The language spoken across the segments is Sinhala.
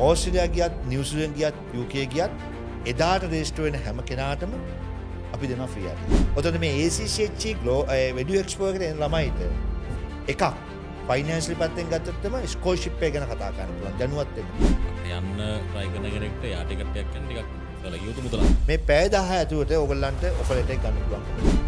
ඕස්ට්‍රේලියා ගියත්, නිව්සීලන්ත ගියත්, UK ගියත් එදාට රෙජිස්ටර් වෙන හැම කෙනාටම අපි දෙනවා ෆ්‍රී එකක්. ඔතන මේ ACCHE ග්ලෝ එඩු එක්ස්පෝ එකට එන ළමයිට එකක් ෆයිනෑන්ෂල් පැත්තෙන් ගත්තොත් තමයි ස්කෝලර්ෂිප් එක ගැන කතා කරන්න පුළුවන්, දැනුවත් වෙන්න. යන්න ට්‍රයි කරන කෙනෙක්ට යා ටිකට් එකක් ගන්න ටිකක් සැලකිය යුතු මුදලක්. මේ පැය 10 ඇතුළත ඕගොල්ලන්ට ඔෆර් ලෙටර් එක ගන්න පුළුවන්.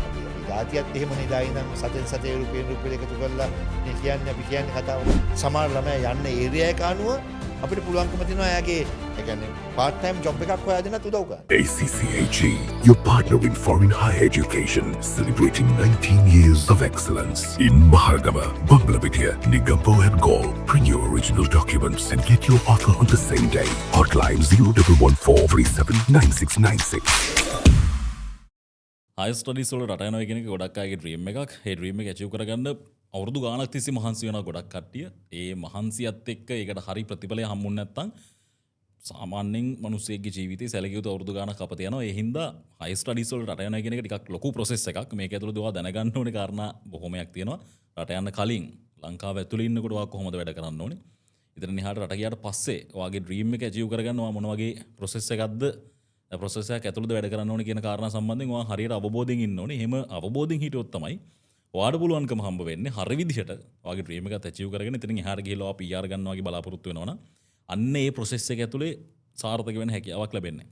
අපි අපි ජාතියත් එහෙමනේ, එදා ඉඳන් සතෙන් සතේ රුපියල් රුපියල් එකතු කරලා මේ කියන්නේ, අපි කියන්නේ කතාව. සමහර ළමයා යන්න ඒරියා එක අනුව අපිට පුළුවන්කම තියෙනවා එයාගේ, ඒ කියන්නේ පාර්ට් ටයිම් ජොබ් එකක් හොයා දෙන්නත් උදව් කරන්න. ACCHE, your partner in foreign higher education, celebrating 19 years of excellence in Maharagama, Bambalapitiya, Negombo and Galle. Bring your original documents and get your offer on the same day. Hotline 0114 379696. Higher studies වල රට යනවා කියන එක ගොඩක් අයගේ ඩ්‍රීම් එකක්. ඒ ඩ්‍රීම් එක ඇචීව් කරගන්න අවුරුදු ගාණක් තිස්සේ මහන්සි වෙනවා ගොඩක් කට්ටිය. ඒ මහන්සියත් එක්ක ඒකට හරි ප්‍රතිඵලය හම්බුනේ නැත්නම් සාමාන්‍යයෙන් මිනිස්සෙක්ගේ ජීවිතේ සැලකිය යුතු අවුරුදු ගාණක් අපත යනවා. ඒ හින්දා හයර් ස්ටඩීස් වල රට යනවා කියන එක ටිකක් ලොකු ප්‍රොසෙස් එකක්. මේක ඇතුළත ඔයා දැනගන්න ඕනේ කාරණා බොහොමයක් තියෙනවා. රට යන්න කලින් ලංකාව ඇතුළේ ඉන්නකොට ඔයා කොහොමද වැඩ කරන්න ඕනේ? ඉතින් එහාට රට ගියාට පස්සේ ඔයාගේ ඩ්‍රීම් එක ඇචීව් කරගන්න ඔයා මොන වගේ ප්‍රොසෙස් එකක්ද, ප්‍රොසෙස් එකක් ඇතුළත වැඩ කරන්න ඕනේ කියන කාරණා සම්බන්ධයෙන් ඔයා හරියට අවබෝධයෙන් ඉන්න ඕනේ. එහෙම අවබෝධයෙන් හිටියොත් තමයි ඔයාට පුළුවන්කම හම්බ වෙන්නේ හරි විදිහට ඔයාගේ ඩ්‍රීම් එකත් ඇචීව් කරගෙන ඉතින් එහාට ගිහලා ඔයා PR ගන්නවා වගේ බලාපොරොත්තු වෙනවා නම් අන්න ඒ ප්‍රොසෙස් එක ඇතුලේ සාර්ථක වෙන හැකියාවක් ලැබෙන්නේ.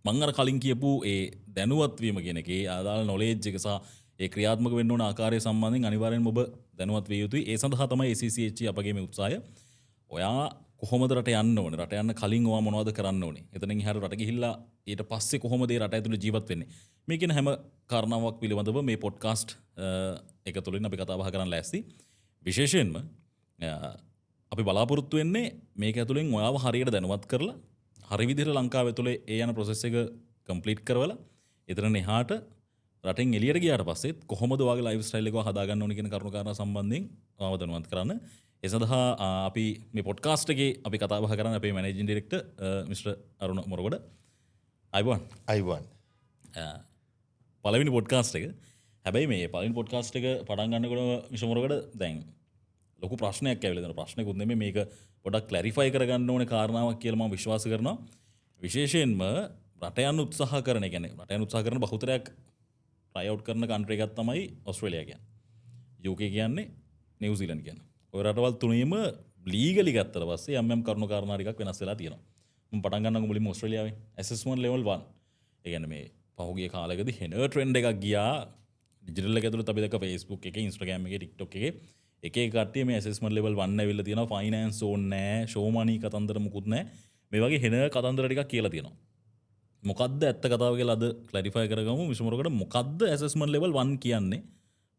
මං අර කලින් කියපු ඒ දැනුවත් වීම කියන එකේ අදාළ නොලෙජ් එක සහ ඒ ක්‍රියාත්මක වෙන්න ඕන ආකාරය සම්බන්ධයෙන් අනිවාර්යෙන්ම ඔබ දැනුවත් විය යුතුයි. ඒ සඳහා තමයි ACCHE අපගේ මේ උත්සාහය. ඔයා කොහොමද රට යන්න ඕනේ? රට යන්න කලින් ඔයා මොනවද කරන්න ඕනේ? එතනින් එහාට රට ගිහිල්ලා ඊට පස්සේ කොහොමද ඒ රට ඇතුලේ ජීවත් වෙන්නේ? මේ කියන හැම කාරණාවක් පිළිබඳව මේ පොඩ්කාස්ට් එක තුළින් අපි කතා බහ කරන්න ලෑස්ති. විශේෂයෙන්ම අපි බලාපොරොත්තු වෙන්නේ මේක ඇතුලෙන් ඔයාව හරියට දැනුවත් කරලා හරි විදිහට ලංකාව ඇතුලේ ඒ යන ප්‍රොසෙස් එක කම්ප්ලීට් කරවලා එතන එහාට රටෙන් එළියට ගියාට පස්සෙත් කොහොමද ඔයාගේ ලයිෆ් ස්ටයිල් එක හදාගන්න ඕනේ කියන කරුණු කාරණා සම්බන්ධයෙන් ඔයාව දැනුවත් කරන්න. ඒ සඳහා අපි මේ පොඩ්කාස්ට් එකේ අපි කතා බහ කරන්නේ අපේ මැනේජින් ඩිරෙක්ටර් මිස්ටර් අරුණ මොරගොඩ. ආයුබෝවන්. ආයුබෝවන්. පළවෙනි පොඩ්කාස්ට් එක. හැබැයි මේ පළවෙනි පොඩ්කාස්ට් එක පටන් ගන්නකොට මිස්ටර් මොරගොඩ, දැන් ලොකු ප්‍රශ්නයක් ඇවිල්ලා තියෙනවා. ප්‍රශ්නකුත් නෙමෙයි, මේක පොඩක් ක්ලැරිෆයි කරගන්න ඕනේ කාරණාවක් කියලා මම විශ්වාස කරනවා. විශේෂයෙන්ම රට යන්න උත්සාහ කරන, ඒ කියන්නේ රට යන්න උත්සාහ කරන බහුතරයක් ට්‍රයි අවුට් කරන කන්ට්‍රි එකක් තමයි ඔස්ට්‍රේලියා කියන්නේ. UK කියන්නේ, නිව්සීලන්ත කියන්නේ. ඔය රටවල් තුනේම ලීගලි ගත්තට පස්සේ යම් යම් කරුණු කාරණා ටිකක් වෙනස් වෙලා තියෙනවා. මම පටන් ගන්නකො මුලින්ම ඔස්ට්‍රේලියාවෙන් ඇසෙස්මන්ට් ලෙවල් 1. ඒ කියන්නේ මේ පහුගිය කාලෙකදී හෙන ට්‍රෙන්ඩ් එකක් ගියා. ඩිජිටල් එක ඇතුළත අපි දැක්ක Facebook එකේ, Instagram එකේ, TikTok එකේ එක එක කට්ටිය මේ ඇසෙස්මන්ට් ලෙවල් 1 ඇවිල්ලා තියෙනවා. ෆයිනෑන්ස් ඕන් නෑ, ෂෝ මනි කතන්දර මුකුත් නෑ. මේ වගේ හෙන කතන්දර ටිකක් කියලා තියෙනවා. මොකද්ද ඇත්ත කතාව කියලා අද ක්ලැරිෆයි කරගමු. මිස්ටර් මොරගොඩ, මොකද්ද ඇසෙස්මන්ට් ලෙවල් 1 කියන්නේ?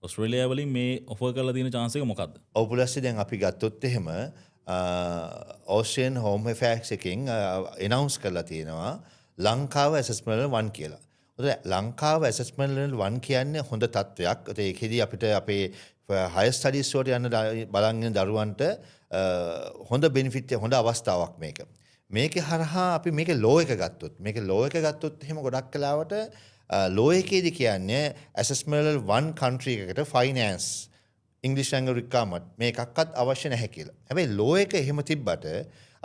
ඔස්ට්‍රේලියාව වලින් මේ ඔෆර් කරලා තියෙන චාන්ස් එක මොකද්ද? ඔව් පුලස්ති, දැන් අපි ගත්තොත් එහෙම ඕස්ට්‍රේලියන් හෝම් ඇෆෙයාර්ස් එකෙන් එනවුන්ස් කරලා තියෙනවා ලංකාව ඇසෙස්මන්ට් ලෙවල් 1 කියලා. ඔතන ලංකාව ඇසෙස්මන්ට් ලෙවල් 1 කියන්නේ හොඳ තත්ත්වයක්. ඒත් ඒකෙදි අපිට අපේ හයර් ස්ටඩීස් වලට යන්න බලන් ඉන්න දරුවන්ට හොඳ බෙනිෆිට්, හොඳ අවස්ථාවක් මේක. මේක හරහා අපි මේකේ ලෝ එක ගත්තොත්, මේකේ ලෝ එක ගත්තොත් එහෙම ගොඩක් වෙලාවට ලෝ එකේදී කියන්නේ ඇසෙස්මන්ට් ලෙවල් 1 කන්ට්‍රි එකකට ෆයිනෑන්ස්, ඉංග්‍රීසි ලැන්ග්වේජ් රික්වයර්මන්ට් මේ එකක්වත් අවශ්‍ය නැහැ කියලා. හැබැයි ලෝ එක එහෙම තිබ්බට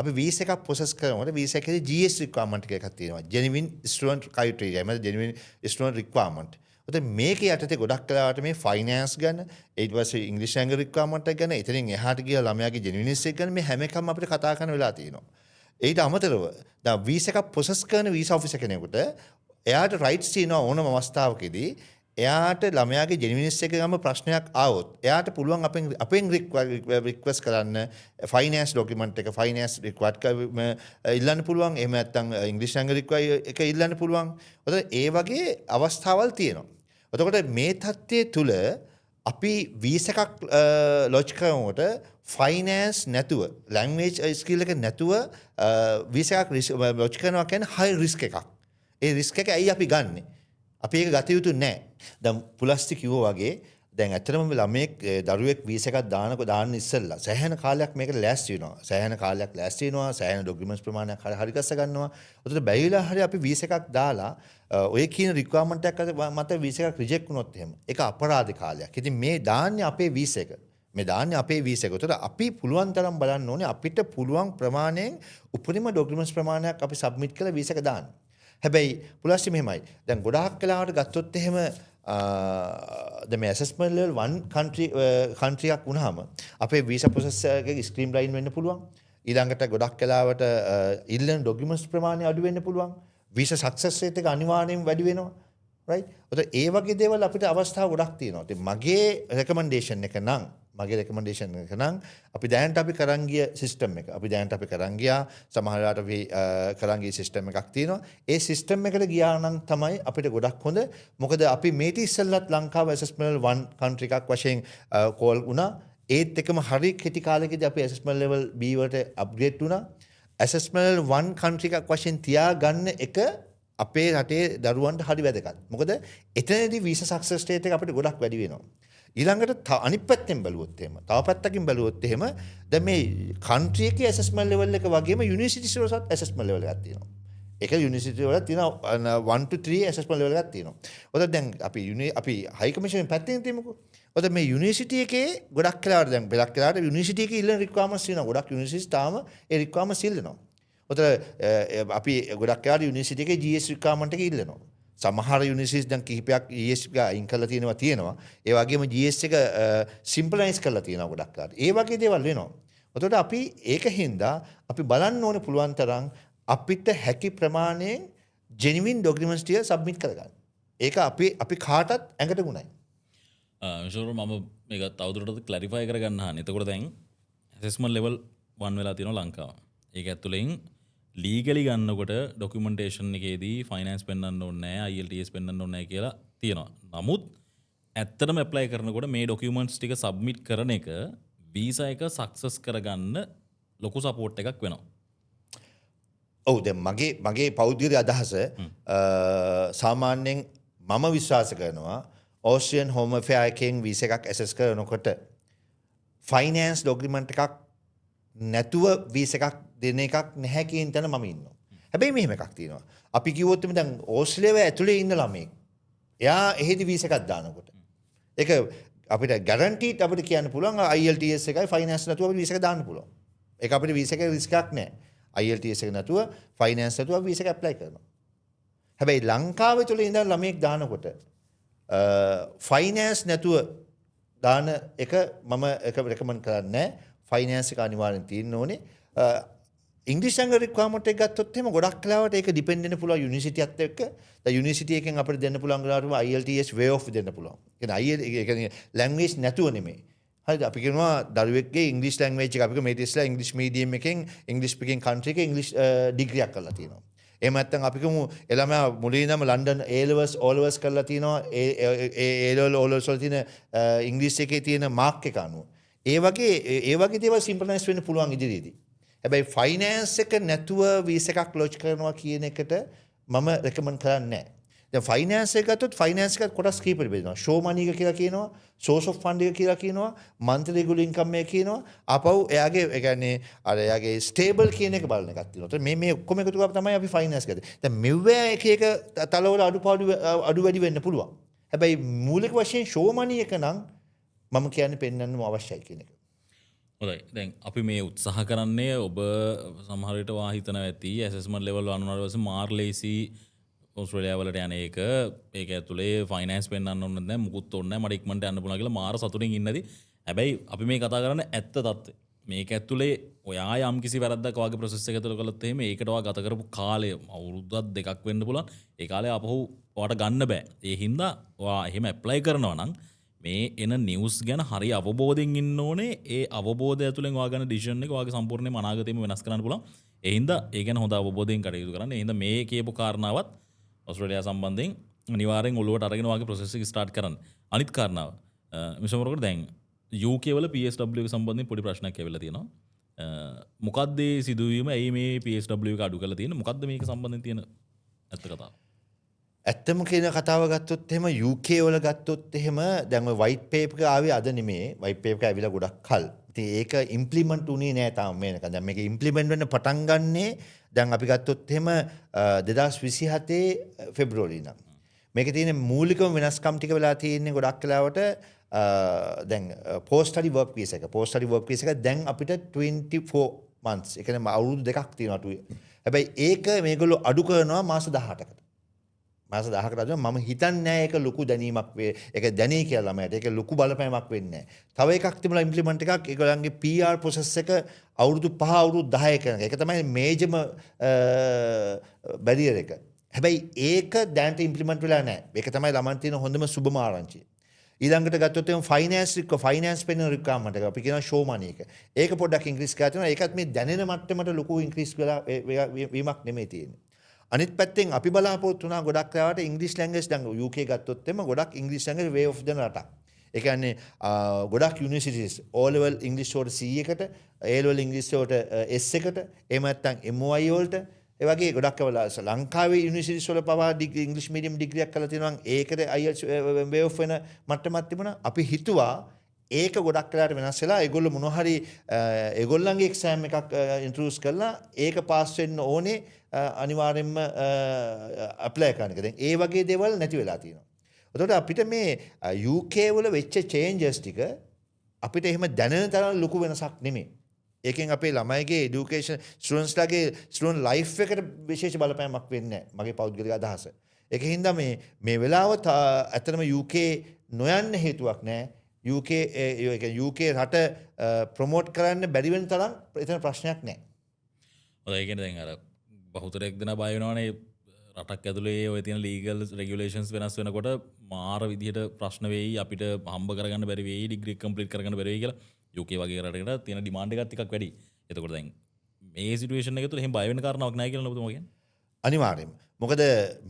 අපි වීසා එකක් ප්‍රොසෙස් කරනකොට වීසා එකේදී GS requirement එකක් තියෙනවා. ජෙනුයින් ස්ටුඩන්ට් ක්‍රයිටීරියා, එහෙම ජෙනුයින් ස්ටුඩන්ට් රික්වයර්මන්ට්. ඔතන මේකේ යටතේ ගොඩක් වෙලාවට මේ ෆයිනෑන්ස් ගැන, ඊට පස්සේ ඉංග්‍රීසි ලැන්ග්වේජ් රික්වයර්මන්ට් එක ගැන, එතනින් එහාට ගිය ළමයාගේ ජෙනුයින්ස් එක ගැන මේ හැම එකක්ම අපිට කතා කරන්න වෙලා තියෙනවා. ඊට අමතරව දැන් වීසා එකක් ප්‍රොසෙස් කරන වීසා ඔෆිසර් කෙනෙකුට එයාට රයිට්ස් තියෙනවා. ඕනම අවස්ථාවකදී එයාට ළමයාගේ ජෙනුයින්ස් එක ගම ප්‍රශ්නයක් ආවොත් එයාට පුළුවන් අපෙන් අපෙන් රික්වෙස්ට් කරන්න ෆයිනෑන්ස් ඩොකියුමන්ට් එක, ෆයිනෑන්ස් රික්වයර්ඩ් ඉල්ලන්න පුළුවන්. එහෙම නැත්නම් ඉංග්‍රීසි ලැන්ග්වේජ් රික්වයර් එක ඉල්ලන්න පුළුවන්. ඔතන ඒ වගේ අවස්ථාවල් තියෙනවා. එතකොට මේ තත්ත්වයේ තුල අපි වීසා එකක් ලොජ් කරනකොට ෆයිනෑන්ස් නැතුව, ලැන්ග්වේජ් ස්කිල් එක නැතුව වීසා එකක් ලොජ් කරනවා කියන්නේ හයි රිස්ක් එකක්. ඒ රිස්ක් එක ඇයි අපි ගන්නෙ? අපි ඒක ගත යුතු නෑ. දැන් පුලස්ති කිව්වා වගේ දැන් ඇත්තටම ළමයෙක් දරුවෙක් වීසා එකක් දානකො දාන්න ඉස්සෙල්ලා සෑහෙන කාලයක් මේකට ලෑස්ති වෙනවා. සෑහෙන කාලයක් ලෑස්ති වෙනවා. සෑහෙන ඩොකියුමන්ට්ස් ප්‍රමාණයක් හරි හරි ගස්ස ගන්නවා. ඔතන බැරි වෙලා හරි අපි වීසා එකක් දාලා ඔය කියන රික්වයර්මන්ට් එකක් මත වීසා එකක් රිජෙක්ට් වුණොත් එහෙම ඒක අපරාධ කාලයක්. ඉතින් මේ දාන්නේ අපේ වීසා එක. මේ දාන්නේ අපේ වීසා එක. ඒතර අපි පුළුවන් තරම් බලන්න ඕනේ අපිට පුළුවන් ප්‍රමාණයෙන් උපරිම ඩොකියුමන්ට්ස් ප්‍රමාණයක් අපි සබ්මිට් කරලා වීසා එක දාන්න. හැබැයි පුලස්ටි මෙහෙමයි. දැන් ගොඩාක් වෙලාවට ගත්තොත් එහෙම දැන් මේ ඇසෙස්මන්ට් ලෙවල් 1 කන්ට්‍රි කන්ට්‍රි එකක් වුණාම අපේ වීසා ප්‍රොසෙස් එකේ ස්ට්‍රීම් ලයින් වෙන්න පුළුවන්. ඊළඟට ගොඩක් වෙලාවට ඉල්ලන ඩොකියුමන්ට්ස් ප්‍රමාණය අඩු වෙන්න පුළුවන්. වීසා සක්සස් රේට් එක අනිවාර්යයෙන්ම වැඩි වෙනවා. රයිට්? ඔතන ඒ වගේ දේවල් අපිට අවස්ථා ගොඩක් තියෙනවා. ඉතින් මගේ රෙකමන්ඩේෂන් එක නම් අපි දැනට අපි කරන් ගිය සිස්ටම් එක, අපි දැනට අපි කරන් ගියා, සමහර වෙලාවට අපි කරන් ගිය සිස්ටම් එකක් තියෙනවා. ඒ සිස්ටම් එකට ගියා නම් තමයි අපිට ගොඩක් හොඳ. මොකද අපි මේටි ඉස්සෙල්ලත් ලංකාව ඇසෙස්මන්ට් 1 කන්ට්‍රි එකක් වශයෙන් කෝල් වුණා. ඒත් එකම හරි කෙටි කාලෙකදී අපි ඇසෙස්මන්ට් ලෙවල් B වලට අප්ග්‍රේඩ් වුණා. ඇසෙස්මන්ට් 1 කන්ට්‍රි එකක් වශයෙන් තියාගන්න එක අපේ රටේ දරුවන්ට හරි වැදගත්. මොකද එතනදී වීසා සක්සස් රේට් එක අපිට ගොඩක් වැඩි වෙනවා. ඊළඟට අනිත් පැත්තෙන් බැලුවොත් එහෙම, තව පැත්තකින් බැලුවොත් එහෙම, දැන් මේ කන්ට්‍රි එකේ ඇසෙස්මන්ට් ලෙවල් එක වගේම යුනිවර්සිටිස් වලත් ඇසෙස්මන්ට් ලෙවල් එකක් තියෙනවා. ඒක යුනිවර්සිටි වල තියෙනවා 1 to 3 assessment level එකක් තියෙනවා. ඔතන දැන් අපි හයි කමිෂන් පැත්තෙන් තියමුකෝ. ඔතන මේ යුනිවර්සිටි එකේ ගොඩක් වෙලාවට, දැන් ගොඩක් වෙලාවට යුනිවර්සිටි එකේ ඉල්ලන රික්වයර්මන්ට්ස් තියෙනවා. ගොඩක් යුනිවර්සිටිස් තාම ඒ රික්වයර්මන්ට්ස් ඉල්ලනවා. ඔතන අපි ගොඩක් වෙලාවට යුනිවර්සිටි එකේ GS requirement එක ඉල්ලනවා. සමහර යුනිවර්සිටිස් දැන් කිහිපයක් GS එක අයින් කරලා තියෙනවා. ඒ වගේම GS එක සිම්පලයිස් කරලා තියෙනවා ගොඩක් වෙලාවට. ඒ වගේ දේවල් වෙනවා. එතකොට අපි ඒක හින්දා අපි බලන්න ඕනේ පුළුවන් තරම් අපිට හැකි ප්‍රමාණයෙන් ජෙනුවින් ඩොකියුමන්ට්ස් ටික සබ්මිට් කරගන්න. ඒක අපි අපි කාටත් ඇඟට ගුණයි. මිෂෝර, මම මේක තවදුරටත් ක්ලැරිෆයි කරගන්න අහන්නේ. එතකොට දැන් ඇසෙස්මන්ට් ලෙවල් 1 වෙලා තියෙනවා ලංකාව. ඒක ඇතුලෙන් ලීගලි ගන්නකොට ඩොකියුමන්ටේෂන් එකේදී ෆයිනෑන්ස් පෙන්වන්න ඕනේ නැහැ, IELTS පෙන්වන්න ඕනේ නැහැ කියලා තියෙනවා. නමුත් ඇත්තටම ඇප්ලයි කරනකොට මේ ඩොකියුමන්ට්ස් ටික සබ්මිට් කරන එක වීසා එක සක්සස් කරගන්න ලොකු සපෝට් එකක් වෙනවා. ඔව්, දැන් මගේ මගේ පෞද්ගලික අදහස, සාමාන්‍යයෙන් මම විශ්වාස කරනවා ඕස්ට්‍රියන් හෝම් ඇෆෙයාර් එකෙන් වීසා එකක් ඇසෙස් කරනකොට ෆයිනෑන්ස් ඩොකියුමන්ට් එකක් නැතුව වීසා එකක් දෙන එකක් නැහැ කියන තැන මම ඉන්නවා. හැබැයි මෙහෙම එකක් තියෙනවා. අපි කිව්වොත් එimhe දැන් ඕස්ට්‍රේලියාව ඇතුලේ ඉන්න ළමයෙක්, එයා එහෙදි වීසා එකක් දානකොට ඒක අපිට ගැරන්ටීඩ් අපිට කියන්න පුළුවන් IELTS එකයි ෆයිනෑන්ස් නැතුව අපිට වීසා එක දාන්න පුළුවන්. ඒක අපිට වීසා එකේ රිස්ක් එකක් නෑ. IELTS එක නැතුව, ෆයිනෑන්ස් නැතුව අපි වීසා එක ඇප්ලයි කරනවා. හැබැයි ලංකාවේ තුල ඉඳන් ළමයෙක් දානකොට ෆයිනෑන්ස් නැතුව දාන එක මම එක රෙකමන්ඩ් කරන්නේ නෑ. ෆයිනෑන්ස් එක අනිවාර්යෙන් තියෙන්න ඕනේ. ඉංග්‍රීසි ලැන්ග්වේජ් රික්වයර්මන්ට් එක ගත්තොත් එහෙම ගොඩක් වෙලාවට ඒක ඩිපෙන්ඩ් වෙන්න පුළුවන් යුනිවර්සිටි එකත් එක්ක. දැන් යුනිවර්සිටි එකෙන් අපිට දෙන්න පුළුවන් වෙලාවට IELTS වේ ඔෆ් දෙන්න පුළුවන්. ඒ කියන්නේ IELTS, ඒ කියන්නේ ලැන්ග්වේජ් නැතුව නෙමෙයි. හරිද? අපි කියනවා දරුවෙක්ගේ ඉංග්‍රීසි ලැන්ග්වේජ් එක, අපි කියමු මේ ඉස්සෙල්ලා ඉංග්‍රීසි මීඩියම් එකෙන් ඉංග්‍රීසි ස්පීකින් කන්ට්‍රි එකේ ඉංග්‍රීසි ඩිග්‍රියක් කරලා තියෙනවා. එහෙම නැත්නම් අපි කියමු ඒ ළමයා මුලින් ඉඳන්ම London A levels, O levels කරලා තියෙනවා. ඒ ඒ A level, O levels වල තියෙන ඉංග්‍රීසි එකේ තියෙන මාක් එක අනුව. ඒ වගේ දේවල් සිම්පලයිස් වෙන්න පුළුවන් ඉදිරියේදී. හැබැයි ෆයිනෑන්ස් එක නැතුව වීසා එකක් ලොජ් කරනවා කියන එකට මම රෙකමන්ඩ් කරන්නේ නැහැ. දැන් ෆයිනෑන්ස් එක ගත්තොත් ෆයිනෑන්ස් එකත් කොටස් කීපෙකට බෙදෙනවා. ෂෝ මනි එක කියලා කියනවා, සෝස් ඔෆ් ෆන්ඩ් එක කියලා කියනවා, මන්ත්ලි රෙගියුලර් ඉන්කම් එක කියනවා. ආපහු එයාගේ, ඒ කියන්නේ අර එයාගේ ස්ටේබල් කියන එක බලන එකක් තියෙනවා. ඒතර මේ මේ ඔක්කොම එකතු කරලා තමයි අපි ෆයිනෑන්ස් කරන්නේ. දැන් මෙව්වා එක එක තලවල අඩුපාඩු අඩු වැඩි වෙන්න පුළුවන්. හැබැයි මූලික වශයෙන් ෂෝ මනි එක නම් මම කියන්නේ පෙන්වන්නම අවශ්‍යයි කියන එක. හොඳයි. දැන් අපි මේ උත්සාහ කරන්නේ ඔබ සමහර විට වා හිතනවා ඇති ඇසෙස්මන්ට් ලෙවල් 1 වුණාට පස්සේ මාර් ලේසි ඕස්ට්‍රේලියාව වලට යන එක, ඒක ඇතුලේ ෆයිනෑන්ස් පෙන්වන්න ඕනේ නැහැ, මුකුත් ඕනේ නැහැ, මට ඉක්මනට යන්න පුළුවන් කියලා මාර සතුටින් ඉන්නදී. හැබැයි අපි මේ කතා කරන්නේ ඇත්ත තත්ත්වය. මේක ඇතුලේ ඔයා යම් කිසි වැරද්දක් ඔයාගේ ප්‍රොසෙස් එක ඇතුළේ කළොත් එහෙම ඒකට ඔයා ගත කරපු කාලය අවුරුද්දක් දෙකක් වෙන්න පුළුවන්. ඒ කාලය ආපහු ඔයාට ගන්න බෑ. ඒ හින්දා ඔයා එහෙම ඇප්ලයි කරනවා නම් මේ එන නිවුස් ගැන හරි අවබෝධයෙන් ඉන්න ඕනේ. ඒ අවබෝධය ඇතුලෙන් ඔයා ගන්න ඩිසිෂන් එක ඔයාගේ සම්පූර්ණයෙන්ම අනාගතේම වෙනස් කරන්න පුළුවන්. ඒ හින්දා ඒ ගැන හොඳ අවබෝධයෙන් කටයුතු කරන්න. ඒ හින්දා මේ කියපු කාරණාවත් ඔස්ට්‍රේලියාව සම්බන්ධයෙන් අනිවාර්යෙන් ඔළුවට අරගෙන ඔයාගේ ප්‍රොසෙස් එක ස්ටාර්ට් කරන්න. අනිත් කාරණාව, මිස්ටර් මොරගොඩ, දැන් UK වල PSW එක සම්බන්ධයෙන් පොඩි ප්‍රශ්නයක් ඇවිල්ලා තියෙනවා. මොකක්ද මේ සිදුවීම? ඇයි මේ PSW එක අඩු කරලා තියෙන්නේ? මොකක්ද මේක සම්බන්ධයෙන් තියෙන ඇත්ත කතාව? ඇත්තම කියන කතාව ගත්තොත් එහෙම, UK වල ගත්තොත් එහෙම, දැන් ඔය වයිට් පේපර් එක ආවේ අද නෙමේ. වයිට් පේපර් එක ඇවිල්ලා ගොඩක් කල්. ඉතින් ඒක ඉම්ප්ලිමන්ට් වුණේ නෑ තාම මේ වෙනකන්. දැන් මේක ඉම්ප්ලිමන්ට් වෙන්න පටන් ගන්නේ දැන් අපි ගත්තොත් එහෙම 2027 පෙබ්‍රුවරි ඉඳන්. මේකේ තියෙන මූලිකම වෙනස්කම් ටික වෙලා තියෙන්නේ ගොඩක් වෙලාවට දැන් පෝස්ට් ස්ටඩි වර්ක් වීසා එක, පෝස්ට් ස්ටඩි වර්ක් වීසා එක දැන් අපිට 24 months, ඒ කියන්නේ අවුරුදු 2ක් තියෙනවා. හැබැයි ඒක මේගොල්ලෝ අඩු කරනවා මාස 18කට. මාස 10කට අඩු. මම හිතන්නේ නෑ ඒක ලොකු දැනීමක් වේ. ඒක දැනේ කියලා ළමයාට. ඒක ලොකු බලපෑමක් වෙන්නේ නෑ. තව එකක් තිබුණා ඉම්ප්ලිමන්ට් එකක්. ඒගොල්ලන්ගේ PR process එක අවුරුදු 5, අවුරුදු 10 කරන එක. ඒක තමයි මේජර්ම බැරියර් එක. හැබැයි ඒක දැනට ඉම්ප්ලිමන්ට් වෙලා නෑ. ඒක තමයි ළමයින්ට තියෙන හොඳම සුබම ආරංචිය. ඊළඟට ගත්තොත් එහෙම ෆයිනෑන්ස් පෙන්නන රික්වයර්මන්ට් එක අපි කියනවා ෂෝ මනි එක. ඒක පොඩ්ඩක් ඉන්ක්‍රීස් කරලා තියෙනවා. ඒකත් මේ දැනෙන මට්ටමට ලොකු ඉන්ක්‍රීස් වෙලා වීමක් නෙමෙයි තියෙන්නේ. අනිත් පැත්තෙන් අපි බලාපොරොත්තු වුණා ගොඩක් වෙලාවට ඉංග්‍රීසි ලැන්ග්වේජ්, දැන් UK ගත්තොත් එම ගොඩක් ඉංග්‍රීසි ලැන්ග්වේජ් වේ ඔෆ් දෙන රටක්. ඒ කියන්නේ ගොඩක් යුනිවර්සිටිස් O level ඉංග්‍රීසි වලට C එකට, A level ඉංග්‍රීසි වලට S එකට, එහෙම නැත්නම් MOI වලට, ඒ වගේ ගොඩක් වෙලා ලංකාවේ යුනිවර්සිටිස් වල පවා ඩිග්‍රී, ඉංග්‍රීසි මීඩියම් ඩිග්‍රියක් කරලා තියෙනවා නම් ඒකට IELTS වේ ඔෆ් වෙන මට්ටමක් තිබුණා. අපි හිතුවා ඒක ගොඩක් වෙලාට වෙනස් වෙලා ඒගොල්ලෝ මොනවා හරි ඒගොල්ලන්ගේ එක්සෑම් එකක් ඉන්ට්‍රොඩියුස් කරලා ඒක පාස් වෙන්න ඕනේ අනිවාර්යෙන්ම ඇප්ලයි කරන එක. දැන් ඒ වගේ දේවල් නැති වෙලා තියෙනවා. එතකොට අපිට මේ UK වල වෙච්ච චේන්ජස් ටික අපිට එහෙම දැනෙන තරම් ලොකු වෙනසක් නෙමෙයි. ඒකෙන් අපේ ළමයිගේ එඩියුකේෂන්, ස්ටුඩන්ට්ස්ලාගේ ස්ටුඩන්ට් ලයිෆ් එකට විශේෂ බලපෑමක් වෙන්නේ නැහැ. මගේ පෞද්ගලික අදහස. ඒක හින්දා මේ මේ වෙලාව ඇත්තටම UK නොයන්න හේතුවක් නැහැ. UK, ඒ කියන්නේ UK රට ප්‍රොමෝට් කරන්න බැරි වෙන තරම් එතන ප්‍රශ්නයක් නැහැ. ඔය ඒ කියන්නේ දැන් අර බහුතරයක් දෙනා බය වෙනවනේ, රටක් ඇතුලේ ඔය තියෙන ලීගල් රෙගියුලේෂන්ස් වෙනස් වෙනකොට මාර විදිහට ප්‍රශ්න වෙයි, අපිට හම්බ කරගන්න බැරි වෙයි, ඩිග්‍රී කම්ප්ලීට් කරගන්න බැරි වෙයි කියලා. UK වගේ රටකට තියෙන ඩිමාන්ඩ් එකත් ටිකක් වැඩි. එතකොට දැන් මේ සිටුේෂන් එක තුළ එහෙම බය වෙන කාරණාවක් නැහැ කියලා ඔබතුමා කියන්නේ. අනිවාර්යයෙන්ම. මොකද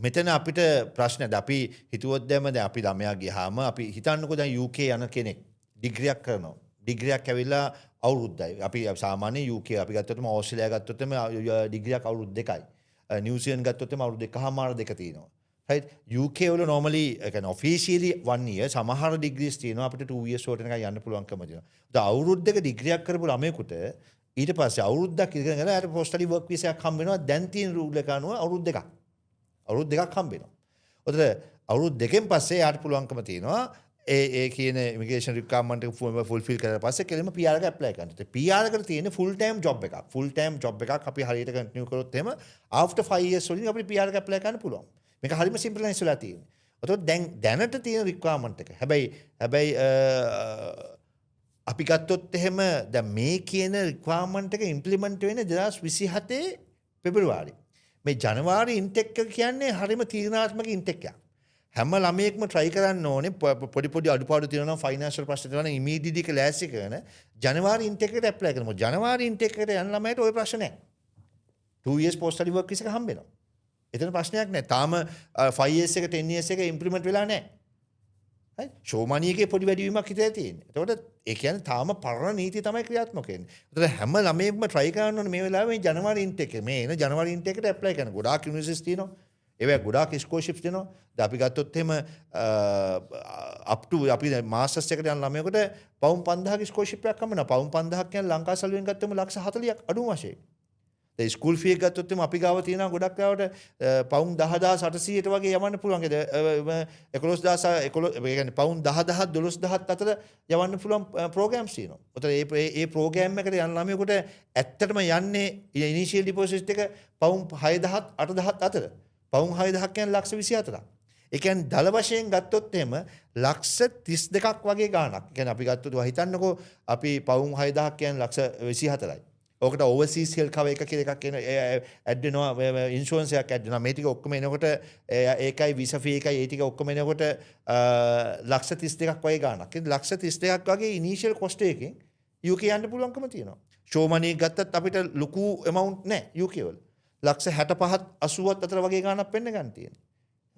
මෙතන අපිට ප්‍රශ්න, දැන් අපි හිතුවොත් දැන් දැන් අපි ළමයා ගියාම, අපි හිතන්නකෝ දැන් UK යන කෙනෙක් ඩිග්‍රියක් කරනවා. ඩිග්‍රියක් ඇවිල්ලා අවුරුද්දයි. අපි සාමාන්‍ය UK අපි ගත්තොත්, ඕස්ට්‍රේලියා ගත්තොත් එම ඩිග්‍රියක් අවුරුදු 2යි. නිව්සීලන්ත ගත්තොත් එම අවුරුදු 1.5 දෙක තියෙනවා. Right, UK වල normally, ඒ කියන්නේ officially 1 year, සමහර ඩිග්‍රීස් තියෙනවා අපිට 2 years වලට නිකන් යන්න පුළුවන්කම තියෙනවා. දැන් අවුරුද්දක ඩිග්‍රියක් කරපු ළමයෙකුට ඊට පස්සේ අවුරුද්දක් ඉගෙන ගලා යාට පෝස්ට් ස්ටඩි වර්ක් වීසා එකක් හම්බ වෙනවා. දැන් තියෙන රූල් එක අනුව අවුරුදු 2ක්. අවුරුදු 2ක් හම්බ වෙනවා. ඔතන අවුරුදු 2කින් පස්සේ යාට පුළුවන්කම තියෙනවා ඒ ඒ කියන ඉමිග්‍රේෂන් රික්වයර්මන්ට් එක ෆුල්ෆිල් කරලා පස්සේ කෙලින්ම PR එක ඇප්ලයි කරන්න. ඉතින් PR එකට තියෙන ෆුල් ටයිම් ජොබ් එකක්. ෆුල් ටයිම් ජොබ් එකක් අපි හරියට කන්ටිනියු කරොත් එහෙම ආෆ්ටර් 5 years වලින් අපිට PR එක ඇප්ලයි කරන්න පුළුවන්. මේක හරිම සිම්පලයිස් වෙලා තියෙන්නේ. එතකොට දැන් දැනට තියෙන රික්වයර්මන්ට් එක. හැබැයි හැබැයි අපි ගත්තොත් එහෙම දැන් මේ කියන රික්වයර්මන්ට් එක ඉම්ප්ලිමන්ට් වෙන්නේ 2027 පෙබරවාරි. මේ ජනවාරි ඉන්ටෙක් එක කියන්නේ හරිම තීරණාත්මක ඉන්ටෙක් එකක්. හැම ළමයෙක්ම try කරන්න ඕනේ පොඩි පොඩි අඩුපාඩු තියෙනවා නම්, ෆයිනෑන්ෂල් ප්‍රශ්න තියෙනවා නම්, ඉමීඩියට්ලි එක ලෑස්ති කරන ජනවාරි ඉන්ටෙක් එකට ඇප්ලයි කරනවා. ජනවාරි ඉන්ටෙක් එකට යන ළමයට ඔය ප්‍රශ්න නැහැ. 2 years post study work visa එක හම්බ වෙනවා. එතන ප්‍රශ්නයක් නැහැ. තාම 5 years එක, 10 years එක ඉම්ප්ලිමන්ට් වෙලා නැහැ. හරි, ෂෝ මනි එකේ පොඩි වැඩිවීමක් හිතේ තියෙන්නේ. එතකොට ඒ කියන්නේ තාම පරණ නීති තමයි ක්‍රියාත්මක වෙන්නේ. එතකොට හැම ළමයෙක්ම try කරන්න ඕනේ මේ වෙලාවේ මේ ජනවාරි ඉන්ටේක් එක, මේ එන ජනවාරි ඉන්ටේක් එකට ඇප්ලයි කරන්න. ගොඩාක් යුනිවර්සිටිස් තියෙනවා. ඒවා ගොඩාක් ස්කෝලර්ෂිප්ස් දෙනවා. දැන් අපි ගත්තොත් එහෙම අප් ටු අපි දැන් මාස්ටර්ස් එකට යන ළමයෙකුට පවුම් 5000ක ස්කෝලර්ෂිප් එකක් හම්බ වෙනවා. පවුම් 5000ක් කියන්නේ ලංකා සල්ලි වලින් ගත්තම ලක්ෂ 40ක් අඩුම වශයෙන්. දැන් ස්කූල් ෆී එක ගත්තොත් එහෙම අපි ගාව තියෙනවා ගොඩක් වෙලාවට පවුම් 10,800ට වගේ යවන්න පුළුවන්. ඒ 11,000, 11, ඒ කියන්නේ පවුම් 10,000 12,000 අතර යවන්න පුළුවන් ප්‍රෝග්‍රෑම්ස් තියෙනවා. ඔතන ඒ ඒ ඒ ප්‍රෝග්‍රෑම් එකට යන ළමයෙකුට ඇත්තටම යන්නේ ඉනිෂියල් ඩිපොසිට් එක පවුම් 6000ත් 8000ත් අතර. පවුම් 6000ක් කියන්නේ ලක්ෂ 24ක්. ඒ කියන්නේ දළ වශයෙන් ගත්තොත් එහෙම ලක්ෂ 32ක් වගේ ගාණක්. ඒ කියන්නේ අපි ගත්තොත් ඔයා හිතන්නකෝ, අපි පවුම් 6000ක් කියන්නේ ලක්ෂ 24යි. ඕකට ඕවර්සීස් හෙල්ත් කවර් එක කියලා එකක් එන ඇඩ් වෙනවා, ඉන්ෂුරන්ස් එකක් ඇඩ් වෙනවා. මේ ටික ඔක්කොම එනකොට ඒකයි වීසා ෆී එකයි ඒ ටික ඔක්කොම එනකොට ලක්ෂ 32ක් වගේ ගාණක්. ඉතින් ලක්ෂ 32ක් වගේ ඉනිෂියල් කොස්ට් එකකින් UK යන්න පුළුවන්කම තියෙනවා. ෂෝ මනි ගත්තත් අපිට ලොකු ඇමවුන්ට් නෑ UK වල. ලක්ෂ 65ත් 80ත් අතර වගේ ගාණක් පෙන්න ගන්න තියෙනවා.